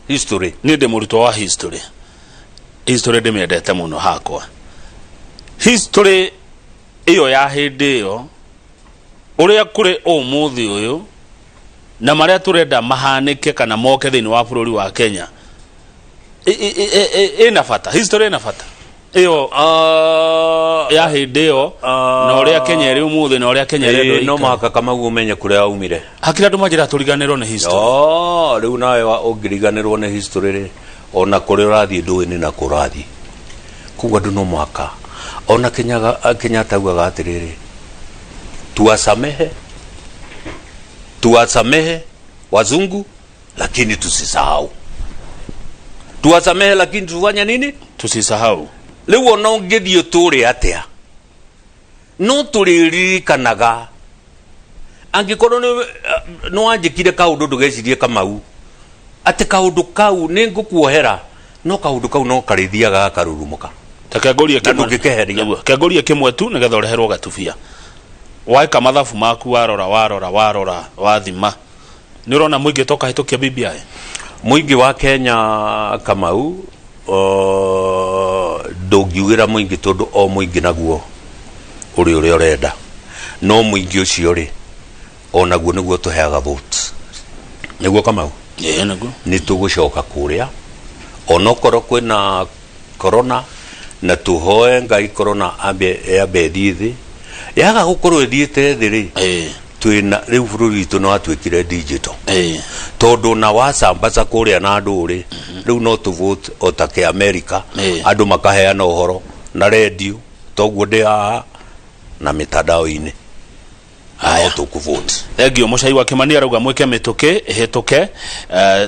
History. Niĩ ndĩ mũrutwo wa history. History ndĩmĩendete mũno hakwa. History ĩyo ya hĩndĩ ĩyo, ũrĩa kũrĩ ũmũthĩ ũyũ na marĩa tũrenda mahanĩke kana moke thĩinĩ wa bũrũri wa Kenya, ĩna bata. History ĩna bata ĩyo ya hĩndĩ ĩyo na ũrĩa Kenya ĩrĩ ũmũthĩ na ũrĩa Kenya ĩrendwo no ĩikare. Mũhaka Kamau ũmenye kũrĩa waumire. Hakiri andũ manjĩra tũriganĩrwo nĩ history. Oh, rĩu nawe ũngĩriganĩrwo nĩ history rĩ, ona kũrĩa ũrathiĩ ndũĩ nĩ nakũ ũrathiĩ. Koguo andũ no mũhaka ona Kenyatta augaga atĩrĩrĩ, tuwasamehe, tuwasamehe wazungu lakini tusisahau. Tuwasamehe lakini tufanye nini? Tusisahau. Rĩu ona ũngĩthiĩ ũtũre atĩa, no tũrĩririkanaga. Angĩkorwo nĩ wanjĩkire kaũndũ, ndũgecirie Kamau atĩ kaũndũ kau nĩ ngũkuohera, no kaũndũ kau no karĩthiaga gakarurumũka. Ta kengũrie Na ndũngĩkeheria. Nĩguo. Kengũrie kĩmwe tu nĩgetha ũreherwo gatubia. Waĩka mathabu maku, warora warora warora wathima, nĩ ũrona mũingĩ to kahĩtũkia BBI? Mũingĩ wa Kenya, Kamau, ndũngiugĩra mũingĩ tondũ o mũingĩ naguo ũrĩ ũrĩa ũrenda, no mũingĩ ũcio rĩ onaguo nĩguo tũheaga votes, nĩguo Kamau? Ĩĩ, nĩguo. Nĩ tũgũcoka kũrĩa onokorwo kwĩna corona, na tũhoe Ngai corona ambe yambe ĩthiĩ thĩ. Yaga gũkorwo ĩthiĩte thĩ rĩ, twĩna rĩu bũrũri witũ nĩ watuĩkire digital, tondũ na wacambaca kũrĩa na ndũrĩ rĩu no tũ vote o ta kĩ America. Andũ makaheana ũhoro na redio toguo ndĩ haha na mitandao-inĩ no Haya. tũkũ vote. Thank you. Mũcai wa Kimani arauga mwĩke mĩtũkĩ ĩhĩtũke,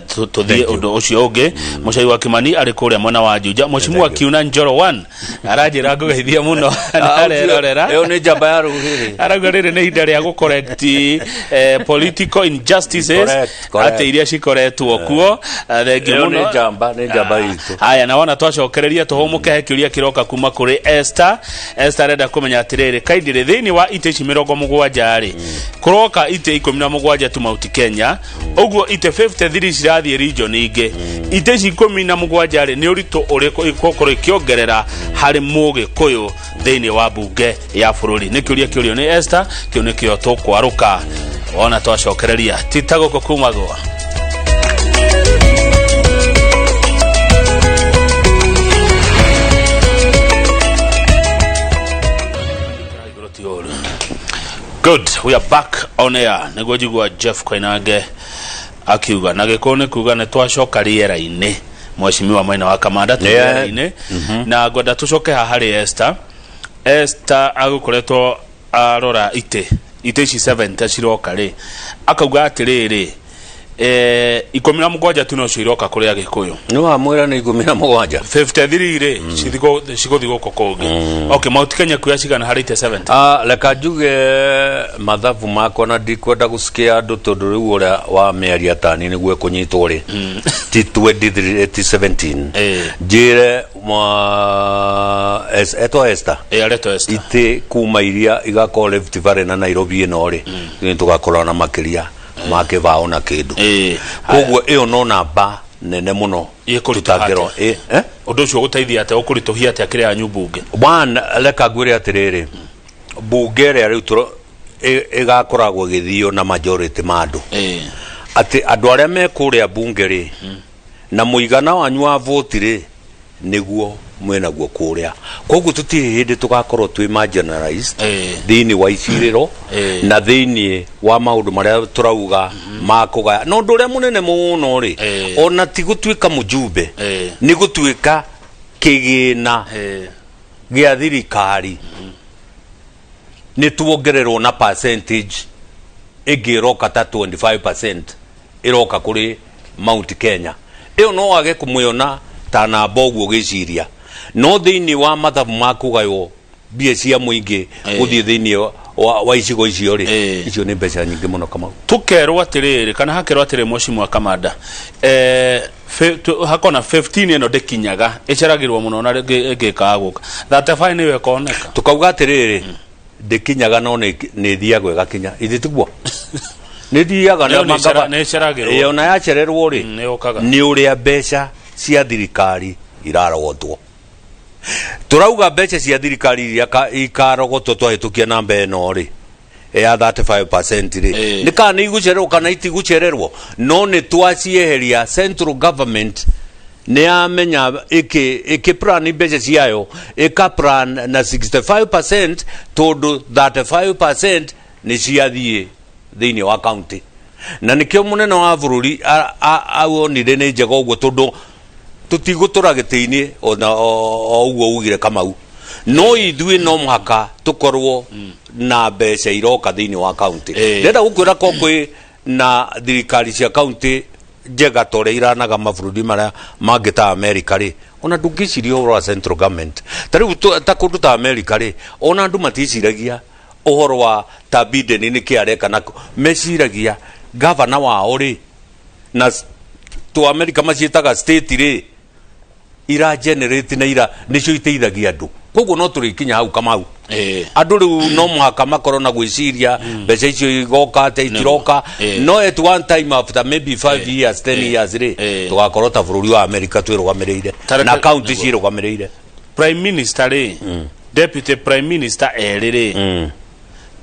tũthiĩ Thank you. ũndũ ũcio ũngĩ. Mũcai wa Kimani arĩ kũrĩa mwena wa Juja. Mũcimu wa Thank you. Kiuna Njoro 1 aranjĩra ngũgeithia mũno, arerorera. Ĩyo nĩ njamba ya rũrĩrĩ. Arauga rĩrĩ nĩ ihinda rĩa gũ-correct political injustices Correct, correct. atĩ iria cikoretwo kuo. Thank you Ĩyo mũno. nĩ njamba itũ. Haya, na wona twacokereria tũhũmũke, he kĩũria kĩroka kuma kũrĩ Esther. Esther arenda kũmenya atĩrĩrĩ, kaindĩrĩ thĩinĩ wa itĩ ici 70 rĩ, kũroka itĩ 17 tu Mount Kenya, ũguo itĩ 53 cirathiĩ region ingĩ. Itĩ ici 17 rĩ, nĩ ũritũ ũrĩkũ igũkorwo ikĩongerera harĩ mũgĩkũyũ thĩinĩ wa mbunge ya bũrũri? Nĩ kĩũria kĩũrio nĩ Esther, kĩu nĩkĩo tũkwarũka wona twacokereria tita gũkũ kumagwo. Good, we are back on air. Nĩguo njigua Jeff Koinange akiuga na gĩkũyũ nĩ kuga nĩ twacoka rĩera-inĩ. Mheshimiwa Maina wa Kamanda, twĩ rĩera-inĩ na ngwenda tũcoke haha harĩ Esther. Esther agũkoretwo arora itĩ ici 70 ciroka rĩ, akauga atĩrĩrĩ, 17 tu nocio iroka kũrĩ Agĩkũyũ. Nĩ wamwĩra nĩ 17. 53 rĩ cigũthiĩ gũkũ kũngĩ. Okay, Mount Kenya kuoya cigana harĩ itĩ 70? Ah, reka njuge mathabu makwa na ndikwenda gũcikia andũ tondũ rĩu ũrĩa wa mĩaria tani nĩguo ĩkũnyitwo rĩ, ti 23, ti 17. Njĩre etwo Esther. Aretwo Esther. Itĩ kuma iria igakorwo Rift Valley na Nairobi ĩno rĩ, nĩ tũgakorwo na makĩria ma kĩbaũ na kĩndũ. Koguo ĩyo no namba nene mũno. Ĩkũritũha tũtangĩrora. Atĩa? Eh? Ũndũ ũcio ũgũteithia atĩa, ũkũritũhia atĩa kĩrĩa yanyu mbunge? One, reka ngwĩre atĩrĩrĩ, mbunge ĩrĩa rĩu Ĩgakoragwo ĩgĩthio na majority ma andũ, atĩ andũ arĩa me kũrĩa bunge rĩ, na mũigana wanyu wa voti rĩ, nĩguo mwĩnaguo kũrĩa. Koguo tũtirĩ hĩndĩ tũgakorwo twĩ marginalized thĩinĩ wa icirĩro na thĩinĩ wa maũndũ marĩa tũrauga ma kũgaya. Na ũndũ ũrĩa mũnene mũno rĩ, ona ti gũtuĩka mũjumbe, nĩ gũtuĩka kĩgĩna gĩa thirikari nĩ tuongererwo na percentage ĩngĩ ĩroka ta 25% ĩroka kũrĩ Mount Kenya. Ĩyo no wage kũmĩona ta namba ũguo ũgĩciria, no thĩinĩ wa mathabu ma kũgaywo mbia cia mũingĩ gũthiĩ thĩinĩ wa icigo icio rĩ, icio nĩ mbeca nyingĩ mũno, Kamau. Tukerwo atiriri, kana hakerwo atiriri, mheshimiwa Kamanda, hakona 15 ĩno ndĩkinyaga, ĩceragĩrwo mũno na ĩngĩkaga gũka 35 nĩyo ĩkoneka. Tukauga atĩrĩrĩ, ndĩkinyaga, no nĩ ĩthiaga ĩgakinya, ithe tiguo nĩ thiaga na nĩ ĩceragĩrwo. Ona yacererwo rĩ, nĩ yũkaga. Nĩ ũrĩa mbeca cia thirikari irarogotwo. Tũrauga mbeca cia thirikari iria ikarogotwo twahĩtũkia namba ĩno rĩ ya 35% rĩ, nĩ kana nĩ igũcererwo kana itigũcererwo, no nĩ twacieheria. Central government nĩ yamenya ĩkĩ ĩkĩ plan mbeca ciayo, ĩka plan na 65%, tondũ 35% nĩ ciathiĩ thĩinĩ wa county, na nĩkĩo mũnene wa bũrũri awonire nĩ njega ũguo, tondũ tũtigũtũra gĩtĩ-inĩ ona o ũguo ugire, Kamau, no ithuĩ no mũhaka tũkorwo na mbeca iroka thĩinĩ wa county. Ndĩrenda gũkwĩra ko kwĩ na thirikari cia county njega ta ũrĩa iranaga mabũrũri marĩa mangĩ ta America rĩ, ona ndũngĩciria ũhoro wa central government. Ta rĩu ta kũndũ ta America rĩ, ona andũ maticiragia ũhoro wa ta Biden nĩkĩ areka nako, meciragia gavana wao rĩ, na to America maciĩtaga state rĩ, ira generate na ira nĩcio iteithagia andũ. Koguo no tũrĩkinya hau, Kamau. Andũ rĩu no mũhaka makorwo na gwĩciria mbeca icio igoka atĩa, itiroka. No at one time, after maybe 5 years, 10 years rĩ, tũgakorwo ta bũrũri wa America twĩrũgamĩrĩire na county ciĩrũgamĩrĩire. Prime minister rĩ, deputy prime minister erĩ rĩ,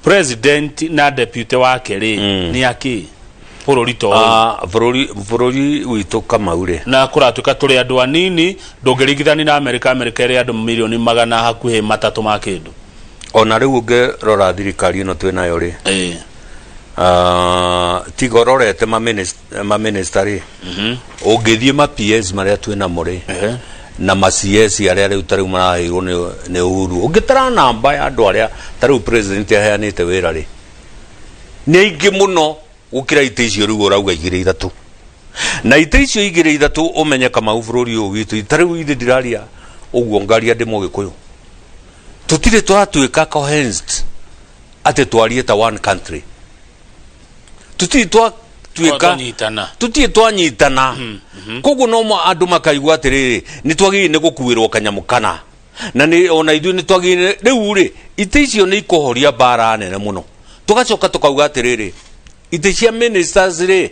president na deputy wake rĩ, nĩ akĩ bũrũri to ũyũ? Ah, bũrũri witũ, Kamau rĩ, Na kũratuĩka tũrĩ andũ anini, ndũngĩringithani na Amerika. Amerika ĩrĩ andũ milioni magana hakuhĩ matatũ ma kĩndũ. Ona rĩu ũngĩrora thirikari ĩno twĩ nayo rĩ, ah, tiga ũrorete maminista rĩ, ũngĩthiĩ ma PS marĩa twĩ namo rĩ, na ma CS arĩa rĩu ta rĩu maraheirwo nĩ Uhuru, ũngĩtara namba ya andũ arĩa ta rĩu president aheanĩte wĩra rĩ, nĩ aingĩ mũno gũkĩra itĩ icio rĩu ũrauga igĩrĩ ithatũ. Na itĩ icio igĩrĩ ithatũ, ũmenye, Kamau, bũrũri ũyũ witũ, ta rĩu ithe ndiraria ũguo ngaria ndĩ Mũgĩkũyũ, tũtirĩ twatuĩka cohesed atĩ twarie ta one country. Tũtirĩ twatuĩka Twanyitana. Tũtirĩ twanyitana. Koguo no andũ makaigua atĩrĩrĩ, nĩ twagĩrĩire nĩ gũkuĩrwo kanyamũ kana na nĩ ona ithuĩ nĩ twagĩrĩire. Rĩu rĩ, itĩ icio nĩ ikũhoria mbara nene mũno. Tũgacoka tũkauga atĩrĩrĩ, itĩ cia ministers rĩ,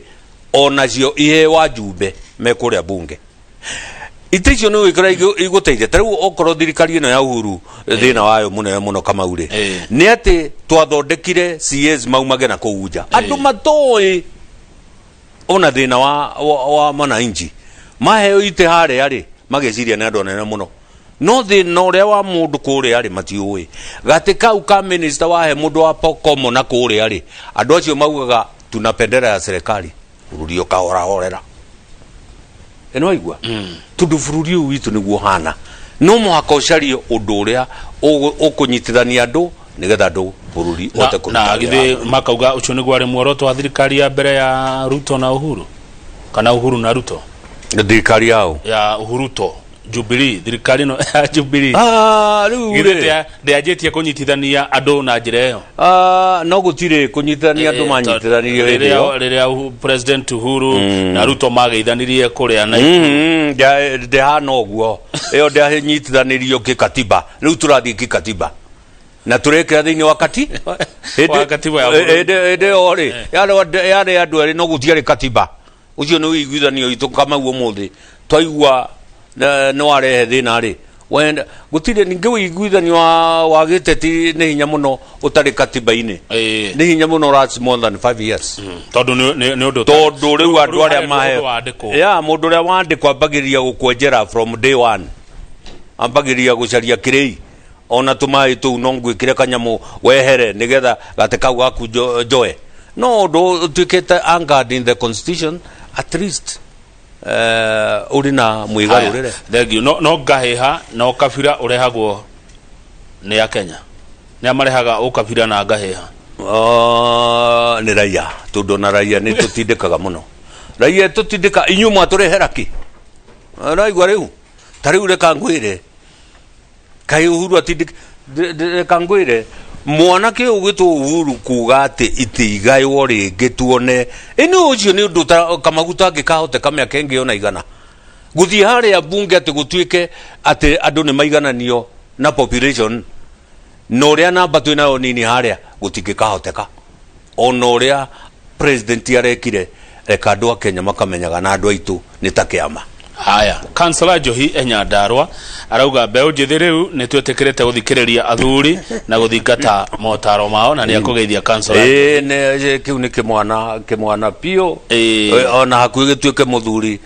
onacio iheo ajumbe me kũrĩa bunge. Itĩ icio nĩ gwĩkĩra igũteithia. Ta rĩu okorwo thirikari ĩno ya Uhuru, thĩna wayo mũnene mũno, Kamau rĩ, nĩ atĩ twathondekire CS maumage na kũu nja, andũ matoĩ ona thĩna wa mwananchi. Maheo itĩ harĩa rĩ, mageciria nĩ andũ anene mũno, no thĩna ũrĩa wa mũndũ kũrĩa rĩ, matiũĩ. Gatĩ kau ka minister wahe mũndũ wa Pokomo na kũrĩa rĩ, andũ acio maugaga tuna bendera ya serikali, bũrũri ũkahorahorera. Ĩno waigua, tondũ bũrũri ũyũ witũ nĩguo hana, no mũhaka ũcarie ũndũ ũrĩa ũkũnyitithania andũ nĩgetha andũ bũrũri ũhote kũruta na wĩra. Githĩ makauga ũcio nĩguo arĩ muoroto wa thirikari ya mbere ya Ruto na Uhuru, kana Uhuru na Ruto? Thirikari yao? Ya Uhuruto, Jubilee, thirikari ĩno ya Jubilee. Ah, rĩu githĩ rĩ, ndĩanjĩtie kũnyitithania andũ na njĩra ĩyo? Ah, no gũtirĩ kũnyitithania andũ manyitithanirio hĩndĩ ĩyo. Rĩrĩa President Uhuru na Ruto mageithanirie kũrĩa na Ndĩhana ũguo, ĩyo ndĩanyitithanirio kĩkatiba. Rĩu tũrathiĩ kĩkatiba na tũrekĩra thĩinĩ wa kati Wa katiba ya bũrũri. Hĩndĩ ĩyo rĩ, yarĩ andũ erĩ, no gũtiarĩ katiba. Ũcio nĩ ũiguithanio witũ, Kamau. Ũmũthĩ twaigua nĩ warehe thĩna rĩ, Wenda gũtirĩ ningĩ ũiguithanio wa gĩteti nĩ hinya mũno ũtarĩ katiba-inĩ. Nĩ hinya mũno last more than 5 years. Tondũ nĩ ũndũ tondũ rĩu andũ arĩa mahe mahe ya mũndũ ũrĩa wandĩkwo ambagĩrĩria gũkwenjera from day one, ambagĩrĩria gũcaria kĩrĩi ona tũmaĩ tũu no ngwĩkĩre kanyamũ wehere nĩgetha gate kau gaku njoe no ũndũ ũtuĩkĩte anchored in the constitution, at least ũrĩ na mwĩgarũrĩre. Thank you. No ngahĩha na ũkabira ũrehagwo nĩ Akenya, nĩ marehaga ũkabira na ngahĩha? Nĩ raia, tondũ ona raia nĩ tũtindĩkaga mũno, raia tũtindĩka inyuĩ mwatũrehera kĩ raigua rĩu ta rĩu reka ngwĩre kaĩ Uhuru atindĩka reka ngwĩre mwanake ũyũ gwĩtwo Uhuru kuga atĩ itigaywo rĩngĩ tuone ĩnĩ ũcio nĩ ũndũ kamaguta angĩkahoteka mĩaka ĩngĩ ona 100 gũthiĩ harĩa bunge atĩ gũtuĩke atĩ andũ nĩ maigananio na population na ũrĩa namba twĩ nayo nini harĩa gũtingĩkahoteka ona ũrĩa president arekire. Reka andũ a Kenya makamenyaga na andũ aitũ nĩ ta kĩama. Haya, kansela Njohi Enyandarua arauga mbeũ njĩthĩ rĩu nĩ twĩtĩkĩrĩte gũthikĩrĩria athuri na gũthingata motaro mao, na nĩ akũgeithia kansela. Ĩĩ, kĩu nĩ kĩmwana, kĩmwana biũ. Ona hakuhĩ gĩtuĩke mũthuri.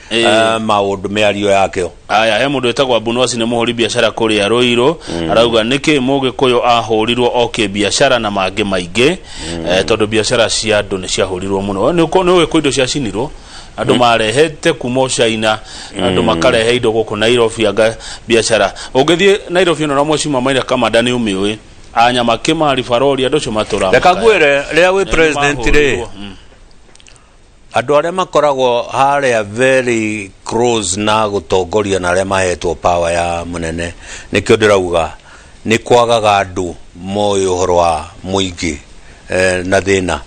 Maũndũ mĩario yakĩo. Aya, he mũndũ wĩtagwo Abunosi, nĩ mũhũri biacara kũrĩa Rũirũ, arauga nĩkĩ mũgĩkũyũ ahũrirwo o kĩbiacara na mangĩ maingĩ, tondũ biacara cia andũ nĩ ciahũrirwo mũno. Nĩ ũĩ kwĩ indo ciacinirwo andũ marehete kuma China, andũ makarehe indo gũkũ Nairobi, anga biacara ũngĩthiĩ Nairobi ĩno na Mheshimiwa Maina Kamanda nĩ ũmĩũĩ anyama kĩmari barori andũ acio matũra. Reka ngwĩre rĩrĩa wĩ president rĩ, andũ arĩa makoragwo harĩa very close na gũtongoria na arĩa mahetwo power ya mũnene, nĩkĩo ndĩrauga nĩ kwagaga andũ moĩ ũhoro wa mũingĩ na thĩna,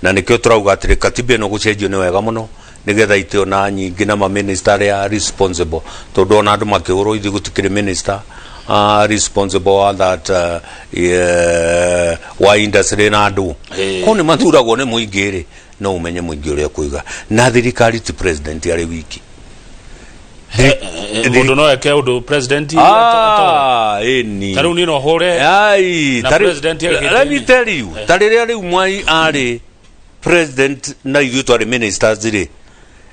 na nĩkĩo tũrauga atĩrĩ katiba ĩno gũcenjio nĩ wega mũno nĩgetha itĩ ona nyingĩ na maminista arĩa responsible, tondũ ona andũ makĩhũrwo ithuĩ gũtikĩrĩ minister responsible wa that wa industry na andũ ko nĩ mathuragwo nĩ mũingĩ rĩ, no ũmenye mũingĩ ũrĩa ũkũiga na thirikari ti president arĩ wiki. Mũndũ no eke ũndũ president ĩni. Ta rĩu niĩ no hũre Ai, na president agĩte let me tell you, ta rĩrĩa rĩu Mwai arĩ president na ithuĩ twarĩ ministers rĩ,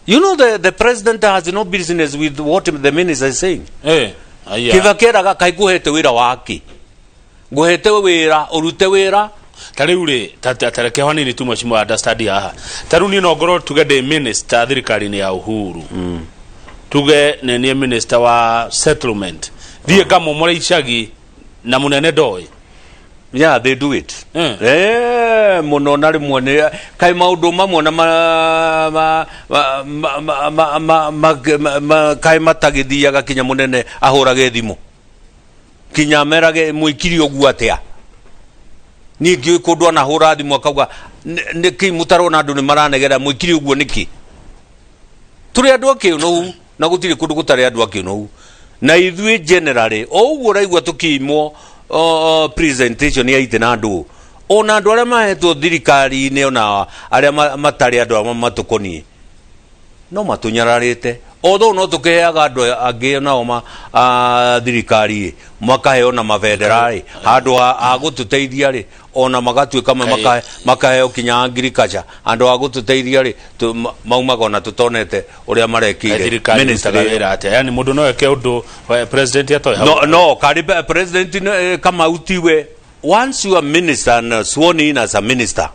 you know the president has no business with what the minister is saying. Aya. Kĩba kĩeraga kaĩ ngũhete wĩra wake, ngũhete wĩra ũrute wĩra. Ta rĩu rĩ, ta reke hanini tu mheshimiwa understand haha. Ta rĩu niĩ no ngorwo tuge ndĩ minister thirikari-inĩ ya Uhuru, tuge nĩ niĩ minister wa settlement, thiĩ ngamomore icagi na mũnene ndoĩ? Yeah, they do it. Mũno na rĩmwe nĩ kaĩ maũndũ mamwe na ma, ma, ma, ma, ma, ma, ma, ma, ma, ma, kaĩ matagĩthiaga kinya mũnene ahũrage thimũ kinya amerage mwĩkire ũguo atĩa. Niĩ ngĩũĩ kũndũ anahũra thimũ akauga nĩkĩ mũtarona andũ nĩ maranegera, mwĩkire ũguo nĩkĩ? Tũrĩ andũ akĩũnũhu na gũtirĩ kũndũ gũtarĩ andũ akĩũnũhu, na ithuĩ generally o ũguo ũraigua tũkĩimwo presentation ya itĩ na andũ, ona andũ arĩa mahetwo thirikari-inĩ, ona arĩa matarĩ andũ arĩa matũkoniĩ no matũnyararĩte, although no tũkĩheaga andũ angĩ nao ma thirikari ĩ makaheo na mabendera rĩ handũ ha gũtũteithia rĩ, ona magatuĩka makaheo kinya agriculture handũ ha gũtũteithia rĩ, maumaga ona tũtonete ũrĩa marekire. Thirikari Ministry ĩrutaga wĩra atĩa? Yani mũndũ no eke ũndũ president atoĩ hau? No, kari president Kamau tiwe. Once you are minister and sworn in as a minister,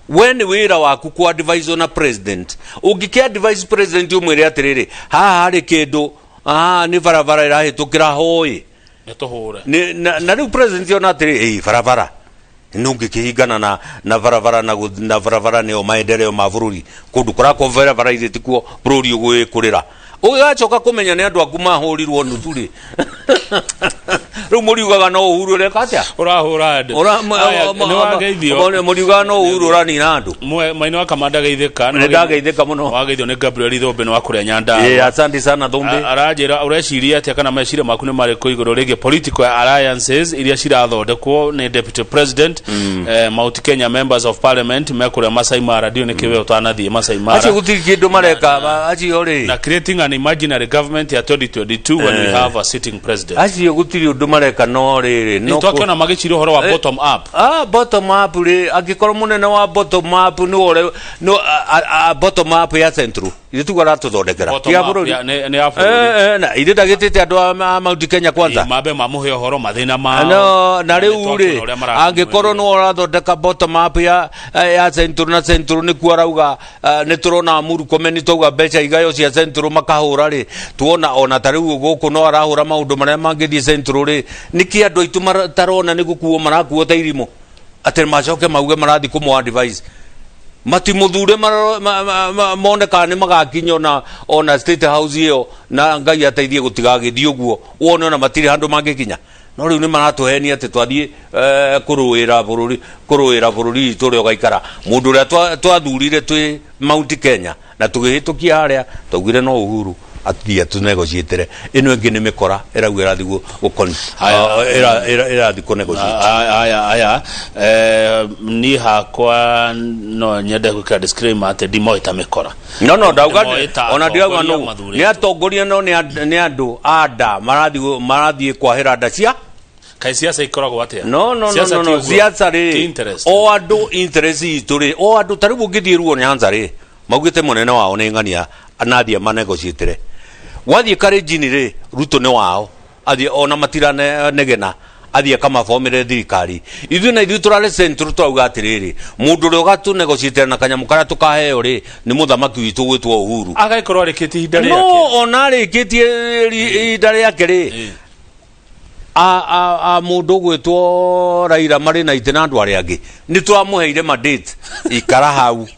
we nĩ wĩra waku ku advise ona president. Ũngĩkĩ advise president ũmwĩre atĩrĩrĩ, haha harĩ kĩndũ, haha nĩ barabara ĩrahĩtũkĩra hoi. Nĩ tũhũre. Na rĩu president ona atĩrĩ ĩ barabara nĩ ũngĩkĩhingana na barabara na barabara nĩyo maendeleo ma bũrũri, kũndũ kũrakwo barabara irĩ tikuo bũrũri ũgwĩkũrĩra, ũgĩgacoka kũmenya nĩ andũ aku mahũrirwo nuthu rĩ. Rĩu mũriugaga no Uhuru ũreka atĩa? Ũrahũra andũ. Aya, nĩ wageithio. Mũriugaga no Uhuru ũranina andũ. Maina wa Kamanda geithĩka. Nĩ ndageithĩka mũno. Wageithio nĩ Gabriel Thũmbĩ nĩ wa kũrĩa Nyandarua. Ĩĩ, asante sana Thũmbĩ. Aranjĩra ũreciria atĩa kana meciria maku nĩ marĩkũ igũrũ rĩgiĩ political alliances iria cirathondekwo nĩ deputy president, Mount Kenya members of parliament mekũrĩa Masai Mara, ndiũĩ nĩkĩ we ũtanathiĩ Masai Mara. Acio gũtirĩ kĩndũ mareka acio rĩ. Na creating an imaginary government ya 2022 when we have a sitting president. Acio gũtirĩ ũndũ mareka no rĩrĩ no Nĩ twakĩona magĩciria ũhoro wa bottom up. Ah, bottom up rĩ, angĩkorwo mũnene wa bottom up nĩ ũrĩa no bottom up ya central ithuĩ tiguo aratũthondekera. Bottom Ti ya up bũrũri. Nĩ ya bũrũri. Na ithuĩ ndagĩtĩte andũ a Mount Kenya kwanza. Ĩ, mambe mamũhe ũhoro mathĩna mao. No, na nĩ rĩu twakĩona rĩ ũrĩa marakĩmwĩrire. Angĩkorwo nĩ ũrathondeka bottom up ya central na central nĩkuo arauga, nĩ tũrona Murkomen twauga mbeca igayo cia central makahũra rĩ, tuona ona ta rĩu gũkũ no arahũra maũndũ marĩa mangĩthiĩ central rĩ, nĩkĩ andũ aitũ tarona nĩ gũkuo marakuo ta irimũ atĩ macoke mauge marathiĩ kũmũ advise matimũthure mone kana nĩ magakinya ona State House ĩyo, na Ngai ateithie gũtigagĩthiĩ ũguo, wone ona matirĩ handũ mangĩkinya. No rĩu nĩ maratũhenia atĩ twathiĩ kũrũĩra bũrũri witũ ũrĩa ũgaikara mũndũ ũrĩa twathurire twĩ Mount Kenya na tũgĩhĩtũkia harĩa twaugire no Uhuru athiĩ atũnegotiatĩre. Ĩno ĩngĩ nĩ mĩkora ĩrauga ĩrathiĩ Haya. Ĩrathiĩ kũnegotiate. Aya, niĩ hakwa no nyende gwĩkĩra disclaimer atĩ ndimoĩ ta mĩkora. No ndauga Ndimoĩ ta ona ndirauga atongoria no mathurĩtwo. Nĩ atongoria, no nĩ andũ a nda marathiĩ kwahĩra nda cia Kaĩ ciaca ikoragwo atĩa? No. Siasa No. ti No. ũguo. Siasa Ti rĩ, interest. o andũ interest itũ rĩ, o andũ ta rĩu ũngĩthiĩ Ruo Nyanza rĩ, maugĩte mũnene wao nĩ ng'ania anathiĩ manegotiatĩre. Wathiĩ Kalenjin rĩ, Ruto nĩ wao, athiĩ ona matiranegena, athiĩ akamabomere thirikari. Ithuĩ na ithuĩ tũrarĩ central tũrauga atĩrĩrĩ, mũndũ ũrĩa ũgatũnegotiatĩra na kanyamũ karĩa tũkaheo rĩ, nĩ mũthamaki witũ gwĩtwo Uhuru. Agagĩkorwo arĩkĩtie ihinda rĩake. No ona arĩkĩtie ihinda rĩake rĩ, a mũndũ ũgwĩtwo Raila marĩ na itĩ na andũ arĩa angĩ nĩ twamũheire mandate, ikara hau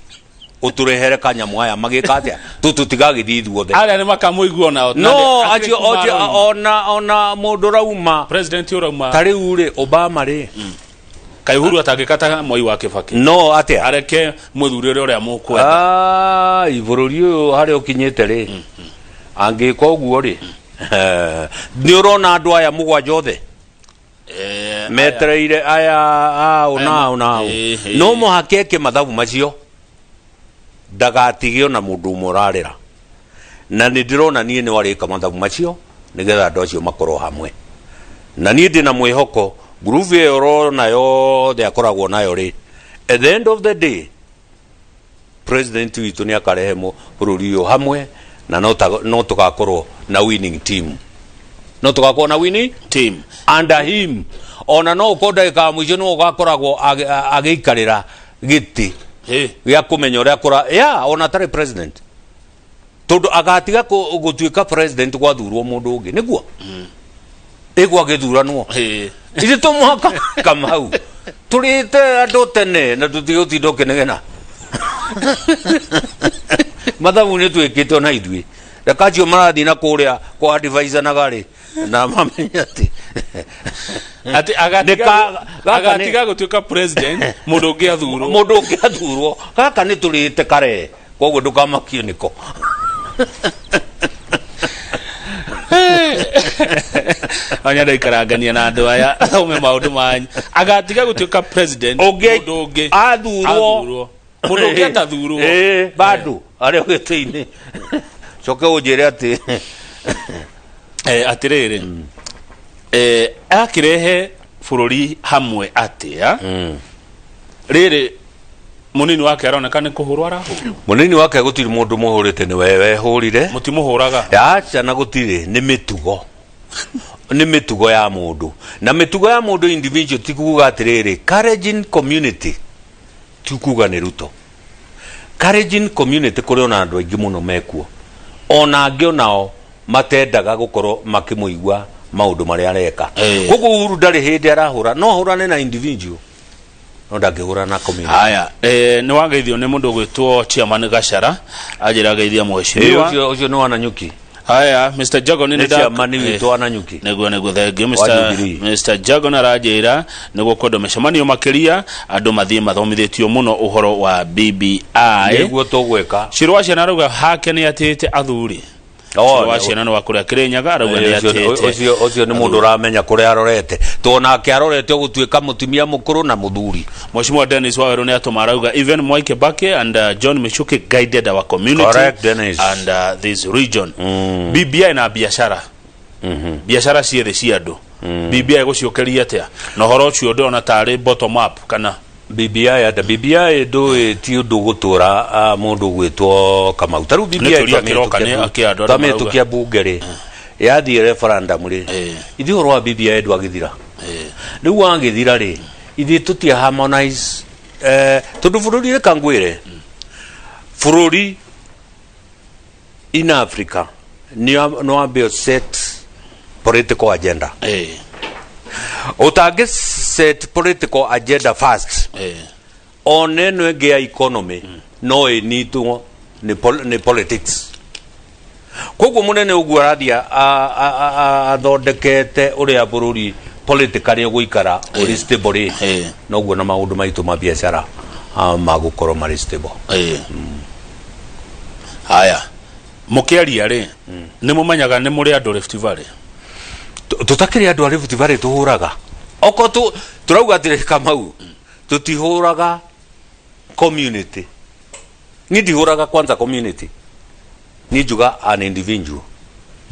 ũtũrehere kanyamũ aya magĩka atĩa tũtigagĩthiĩ ithuothe. Arĩa nĩ makamũigua onao. No acio ona mũndũ ũrauma president ũrauma ta rĩu rĩ, Obama rĩ. Kaĩ Uhuru atangĩkata Mwai wa Kĩbakĩ No atĩa? Areke mũthure ũrĩa mũkwenda. Ai, bũrũri ũyũ harĩa ũkinyĩte rĩ, angĩka ũguo rĩ, nĩ ũrona andũ aya mũgwanja othe metereire aya au na au na au. No mũhaka eke mathabu macio ndagatige ona mũndũ ũmwe ũrarĩra, na nĩ ndĩrona niĩ nĩ warĩka mathabu macio nĩgetha andũ acio makorwo hamwe. Na niĩ ndĩna mwĩhoko ngurubu ĩyo ũrona yothe akoragwo nayo rĩ, at the end of the day president witũ nĩ akarehe bũrũri ũyũ hamwe na no tũgakorwo na winning team, no tũgakorwo na winning team under him. Ona no ũkorwo ndagĩka ya mũico nĩwe ũgakoragwo agĩikarĩra gĩtĩ gĩa kũmenya ũrĩa kũra ya ona atarĩ president, tondũ agatiga gũtuĩka president gwathurwo mũndũ ũngĩ nĩguo ĩgwa gĩthuranwo. Ithuĩ to mũhaka Kamau tũrĩte andũ tene na tũtigũtinda ũkĩnegena mathabu nĩ twĩkĩte ona ithuĩ. Reka acio marathiĩ na kũrĩa kwa advisanaga rĩ, na mamenye atĩ Atĩ Gaka agatiga gũtuĩka president mũndũ ũngĩ athurwo. Mũndũ ũngĩ athurwo. Gaka nĩ tũrĩte kare, koguo ndũkamakio nĩko. Anya ikarangania na andũ aya thome maũndũ manyu. Agatiga gũtuĩka president Ũngĩ mũndũ ũngĩ athurwo. Athurwo. Mũndũ ũngĩ atathurwo. Ĩĩ, bado arĩa gĩtĩ-inĩ coke ũnjĩre atĩ Atĩrĩrĩ, akĩrehe bũrũri hamwe atĩa rĩrĩ mũnini wake aroneka nĩ kũhũrwo arahũrwo? Mũnini wake gũtirĩ mũndũ mũhũrĩte, nĩ we wehũrire. Mũtimũhũraga? Aca, na gũtirĩ, nĩ mĩtugo ya mũndũ na mĩtugo ya mũndũ individual. Ti kuga atĩrĩrĩ, Kalenjin community, ti kuga nĩ Ruto. Kalenjin community kũrĩ ona andũ aingĩ mũno mekuo, ona angĩ onao matendaga gũkorwo makĩmũigua maũndũ marĩa areka. Koguo Uhuru ndarĩ hĩndĩ arahũra, no ahũrane na individual, no ndangĩhũrana na community. Haya, nĩ wageithio nĩ mũndũ ũgwĩtwo chairman Gachara, anjĩra geithia mheshimiwa. Ũcio nĩ wananyuki. Haya, Mr Jagon, nĩ chairman witũ wa Nanyuki. Nĩguo, thengiũ. Wa Mr. Jubilee. Mr Jagon aranjĩra nĩguo kwendwo mĩcemanio makĩria, andũ mathiĩ mathomithĩtio mũno ũhoro wa BBI. Nĩguo tũgwĩka. Ciro wa ciana arauga hake nĩ atĩte athuri. Oh, Ciro wa ciana nĩ wa kũrĩa Kĩrĩnyaga, arauga nĩ atĩte. Ũcio nĩ mũndũ ũramenya kũrĩa arorete, tondũ arorete gũtuĩka mũtumia mũkũrũ na mũthuri. Mheshimiwa Dennis Waweru nĩ atũma, arauga even Mwai Kibaki and John Michuki guided our community Correct, Dennis. and this region. BBI na biashara, biashara ciĩthĩ cia andũ, BBI gũciũkĩria atĩa na ũhoro ũcio ndĩrona tarĩ bottom up kana? BBI ata BBI ndũĩ ti ũndũ gũtũra mũndũ gwĩtwo Kamau ta rĩu BBI. Nĩ kĩũria kĩroka nĩ akĩ andũ arĩa Twamĩhĩtũkia bunge rĩ, yathiĩ referendum rĩ, ithuĩ ũhoro wa BBI ndwagĩthira. Rĩu wagĩthira rĩ, ithuĩ tũtia harmonize tondũ bũrũri, reka ngwĩre, bũrũri in Africa nĩ wambe set political agenda. Ũtangĩ set political agenda first, ona ĩno ĩngĩ ya economy no ĩnitwo nĩ politics. Koguo mũnene ũguo arathiĩ athondekete ũrĩa bũrũri politically ũgũikara ũrĩ stable rĩ, noguo na maũndũ maitũ ma biacara magũkorwo marĩ stable. Haya, mũkĩaria rĩ, nĩ mũmenyaga nĩ mũrĩ andũ Rift Valley? Tũtakĩrĩ andũ a Rift Valley, tũhũraga oko tũrauga atĩrĩ, Kamau, tũtihũraga community. Ni ndihũraga kwanza community, ni njuga an individual,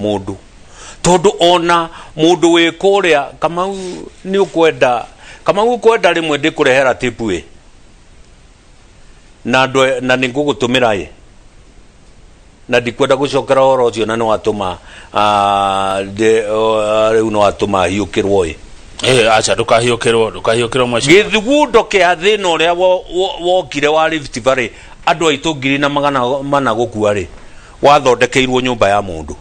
mũndũ, tondũ ona mũndũ wĩ kũrĩa, Kamau, nĩ ũkwenda, Kamau, ũkwenda rĩmwe ndĩkũrehera tape ĩ na andũ na nĩ ngũgũtũmĩra ĩ, na ndikwenda gũcokera ũhoro ũcio, na nĩ watũma rĩu nĩ watũma hiũkĩrwo ĩ. Aca, ndũkahiũkĩrwo, ndũkahiũkĩrwo, mheshimiwa. Gĩthugundo kĩa thĩna ũrĩa wokire wa Rift Valley, andũ aitũ 1400 gũkua rĩ, wathondekeirwo nyũmba ya mũndũ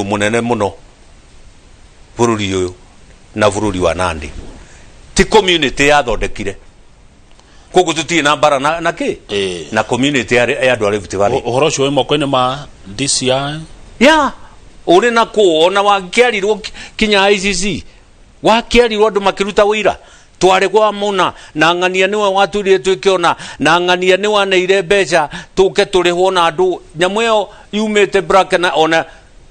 mũnene mũno bũrũri ũyũ na bũrũri wa Nandi, ti community yathondekire. Koguo tũtirĩ na mbara na kĩ na community ya andũ a Rift Valley. Ũhoro ũcio wĩ moko-inĩ ma DCI. Ya ũrĩ na kũ ona wakĩarirwo kinya ICC, wakĩarirwo andũ makĩruta ũira twarĩ gwa mũna na ng'ania nĩwe watwĩrire twĩke ona na ng'ania nĩ waneire mbeca tũke tũrĩhwo na andũ nyamũ ĩyo yumĩte black na ona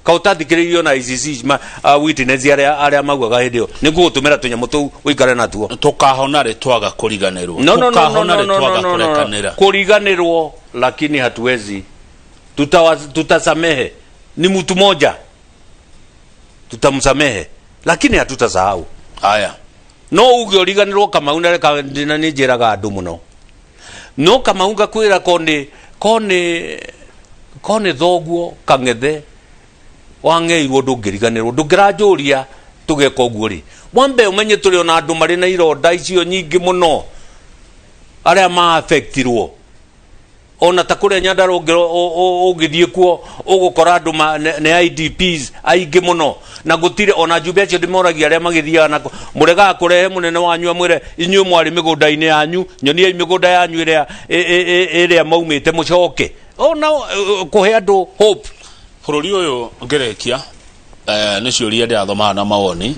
kaũtathikĩrĩirio na ICC ma, witness arĩa maugaga hĩndĩ ĩyo nĩ ngũgũtũmĩra tũnyamũ tũu ũikare natuo. Tũkahona rĩ twaga kũriganĩrwo? No, no, no, no, Tũkahona no, rĩ no, twaga no, no, no. kũrekanĩra? Kuriganirwo, lakini hatuwezi, tutasamehe. Ni mtu moja tutamsamehe, lakini hatutasahau. Haya. No uge ũriganĩrwo, Kamau, na reka na nĩ njĩraga andũ mũno, no Kamau, ngakwĩra ko nĩ thoguo kang'ethe wang'eirwo, ndũngĩriganĩrwo, ndũngĩranjũria tũgeka ũguo rĩ. Wambe ũmenye tũrĩ ona andũ marĩ na ironda icio nyingĩ mũno arĩa ma-affectirwo, ona ta kũrĩa Nyandarua ũngĩthiĩ kuo ũgũkora andũ nĩ IDPs aingĩ mũno, na gũtirĩ ona njumbe acio ndĩmoragia arĩa magĩthiaga nako mũregaga kũrehe mũnene wanyu amwĩre inyuĩ mwarĩ mĩgũnda-inĩ yanyu, nyoniai mĩgũnda yanyu ĩrĩa ĩrĩa maumĩte mũcoke ona kũhe andũ hope. Bũrũri ũyũ, ngĩrĩkia, nĩ ciũria ndĩrathoma na mawoni,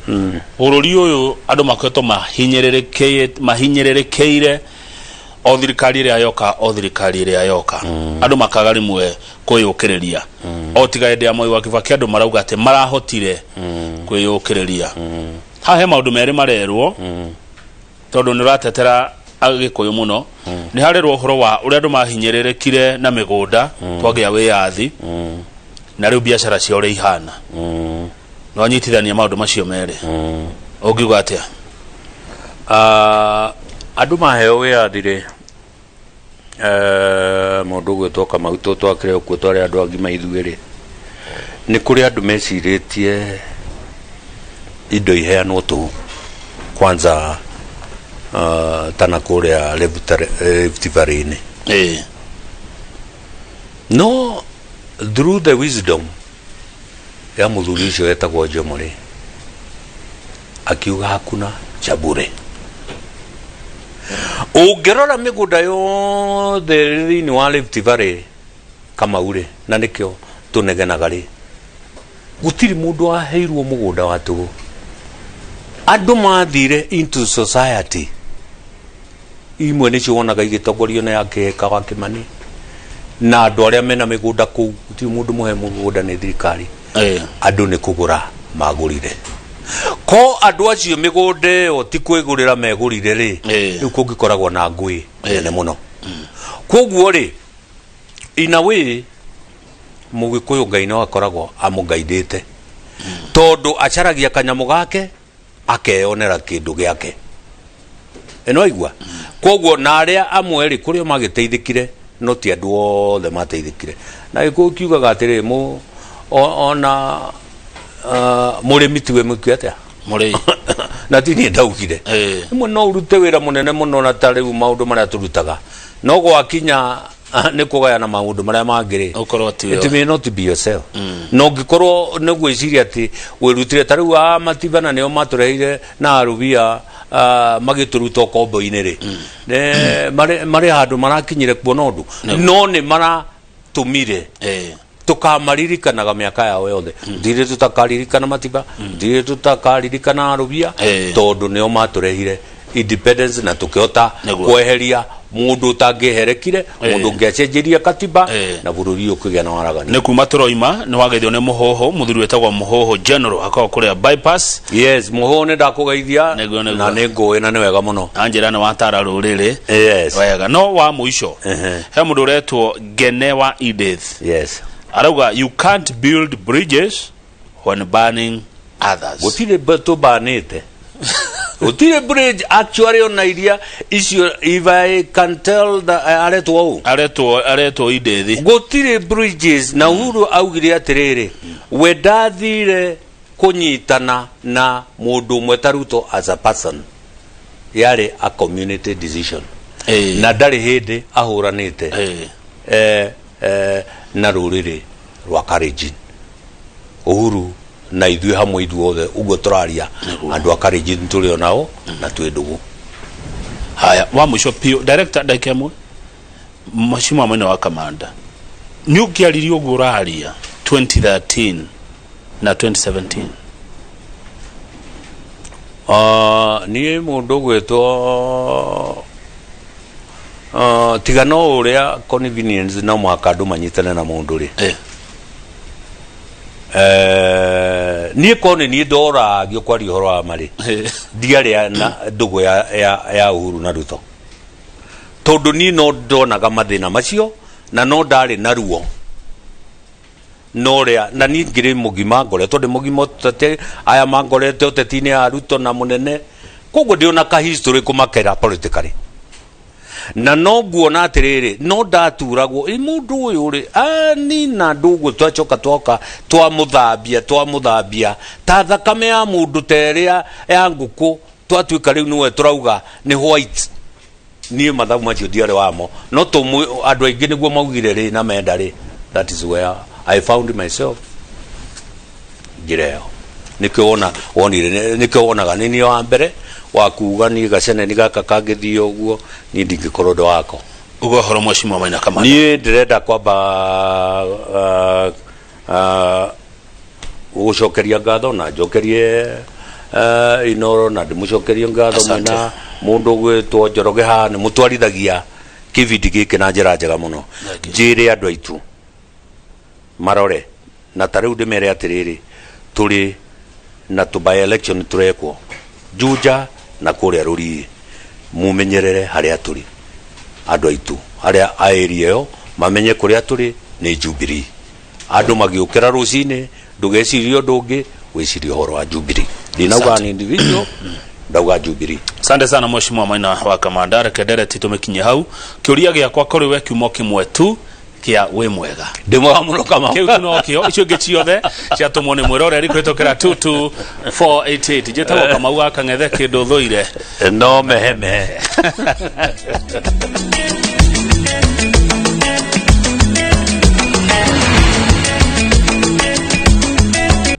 bũrũri ũyũ andũ makoretwo mahinyĩrĩrĩkĩire o thirikari ĩrĩa yoka, o thirikari ĩrĩa yoka, andũ makaga rĩmwe kwĩyũkĩrĩria, o tiga hĩndĩ ya Mwai wa Kibaki andũ marauga atĩ marahotire kwĩyũkĩrĩria. Haha he maũndũ merĩ marerwo, tondũ nĩ ũratetera Agĩkũyũ mũno, nĩ harerwo ũhoro wa ũrĩa andũ mahinyĩrĩrĩkire na mĩgũnda twagĩa wĩyathi, na rĩu biacara ciao ũrĩa ihana. No anyitithania maũndũ macio merĩ, ũngiuga atĩa? Andũ maheo wĩyathi rĩ, mũndũ ũgwĩtwo Kamau, twakĩrĩ okuo twarĩ andũ agima ithuĩ rĩ, nĩ kũrĩ andũ mecirĩtie indo iheanwo tũhũ kwanza, tana kũrĩa Rift Valley-inĩ. No through the wisdom ya mũthuri ũcio wetagwo Jomo rĩ, akiuga hakuna cha bure. Ũngĩrora mĩgũnda yothe ĩrĩ thĩinĩ wa Rift Valley, Kamau rĩ, na nĩkĩo Tũnegenaga rĩ, gũtirĩ mũndũ waheirwo mũgũnda wa tũhũ. Andũ mathire into society imwe nĩcio wonaga igĩtongorio nĩ akĩka wa Kĩmani na andũ arĩa mena mĩgũnda kũu. Gũtirĩ mũndũ mũhe mũgũnda nĩ thirikari. Andũ nĩ kũgũra magũrire. Ko andũ acio mĩgũnda ĩyo ti kwĩgũrĩra megũrire rĩ, rĩu kũngĩkoragwo na ngũĩ nene mũno. Koguo rĩ, in a way Mũgĩkũyũ Ngai no akoragwo amũgaidĩte, tondũ acaragia kanyamũ gake akeyonera kĩndũ gĩake. Ĩno aigua koguo na arĩa amwe rĩ, kũrĩa magĩteithĩkire, no ti andũ othe mateithĩkire. Na Gĩkũyũ kiugaga atĩrĩrĩ, ona mũrĩmi tiwe mũikia atĩa. Mũrĩi. Na ti niĩ ndaugire. Rĩmwe no ũrute wĩra mũnene mũno, na ta rĩu maũndũ marĩa tũrutaga, no gwakinya nĩ kũgayana maũndũ marĩa mangĩ rĩ, Ũkorwo tiwe. It may not be yourself. Na ũngĩkorwo nĩ gwĩciria atĩ wĩrutire, ta rĩu aa matibana nĩo matũreheire na arubia, magĩtũruta ũkombo-inĩ rĩ, marĩ handũ marakinyire kuona ũndũ, no nĩ maratũmire tũkamaririkanaga mĩaka yao yothe. Ndirĩ tũtakaririkana matiba, ndirĩ tũtakaririkana arubia, tondũ nĩo matũrehire independence na tũkĩhota kweheria mũndũ ũtangĩherekire, mũndũ ũngĩacenjirie katiba, na bũrũri ũyũ ũkĩgĩa na waragania. Nĩ kuma tũroima nĩ wageithio nĩ Mũhũhũ, mũthuri wĩtagwo Mũhũhũ General, akoragwo kũrĩa Bypass. Yes, Mũhũhũ, nĩ ndakũgeithia. Nĩguo. Na nĩ ngũĩ na nĩ wega mũno. Anjĩra nĩ watara rũrĩrĩ wega. No wa mũico, he mũndũ ũretwo Ngene wa Edith, arauga, "You can't build bridges when burning others." Gũtirĩ tũbanĩte, gũtirĩ bridge actually, ona iria icio, if I can tell the, aretwo ũũ. Aretwo Edith. Gũtirĩ bridges. Na Uhuru augire atĩrĩrĩ, we ndathire kũnyitana na mũndũ ũmwe ta Ruto as a person, yarĩ a community decision, na ndarĩ hĩndĩ ahũranĩte na rũrĩrĩ rwa Kalenjin. Uhuru na ithuĩ hamwe ithuothe ũguo tũraria, andũ a Kalenjin tũrĩ o nao na twĩ ndũgũ. Haya, wa mũico piũ, director, ndagĩka ĩmwe. Mheshimiwa mwene wa Kamanda, nĩ ũngĩaririe ũguo ũraria 2013 na 2017? Niĩ mũndũ ũgwĩtwo tiga no ũrĩa convenience, no mũhaka andũ manyitane na mũndũ rĩ. Niĩ ko nĩ niĩ ndoragio kwaria ũhoro wa marĩ, ndiarĩ na ndũgũ ya Uhuru na Ruto, tondũ niĩ no ndonaga mathĩna macio na no ndarĩ na ruo no ũrĩa, na niĩ ngĩrĩ mũgima, ngoretwo ndĩ mũgima ũtete aya mangorete ũteti-inĩ ya Ruto na mũnene, koguo ndĩ ona ka history kũmakera politically, na no nguona atĩrĩrĩ, no ndaturagwo ĩ mũndũ ũyũ rĩ anina andũ ũguo, twacoka twoka twamũthambia, twamũthambia ta thakame ya mũndũ, ta ĩrĩa ya ngũkũ, twatuĩka rĩu nĩwe tũrauga nĩ white. Niĩ mathabu macio ndiarĩ wamo, no tũmũ andũ aingĩ nĩguo maugire rĩ na menda rĩ. That is where I found myself. Njĩra ĩyo nĩkĩo wona wonire, nĩkĩo wonaga nĩ niĩ wa mbere wa kuga niĩ gaceneni gaka kangĩthiĩ ũguo, niĩ ndingĩkorwo ndĩ wako. Uga ũhoro, Mheshimiwa Maina Kamanda. Niĩ ndĩrenda kwamba gũcokeria ngatho na njokerie Inoro na ndĩmũcokerie ngatho. Asante. Mwĩna mũndũ ũgwĩtwo Njoroge haha nĩ mũtwarithagia kĩbindi gĩkĩ na njĩra njega mũno. Thank you. Njĩre andũ aitũ marore, na ta rĩu ndĩmere atĩrĩrĩ, tũrĩ na tũ by election tũrekwo Juja na kũrĩa Rũriĩ, mumenyerere harĩa tũrĩ. Andũ aitũ arĩa a area ĩyo mamenye kũrĩa tũrĩ nĩ Jubilee. Andũ magĩũkĩra rũcinĩ, ndũgecirie ũndũ ũngĩ, wĩcirie ũhoro wa Jubilee. Ndinauga Asante. ni individual, ndauga Jubilee. Asante sana, Mheshimiwa Maina wa Kamanda. Reke ndereti tũmĩkinye hau. Kĩũria gĩakwa kũrĩ we kiumo kĩmwe tu kĩa wĩ mwega. Ndĩ mwega mũno, Kamau. Kĩu tu nokĩo, icio ingĩ ciothe ciatũmwo nĩ mwĩroreri kũhĩtũkĩra 22488. Njĩtagwo Kamau wa Kang'ethe, kĩndũ thũire no mehemehe.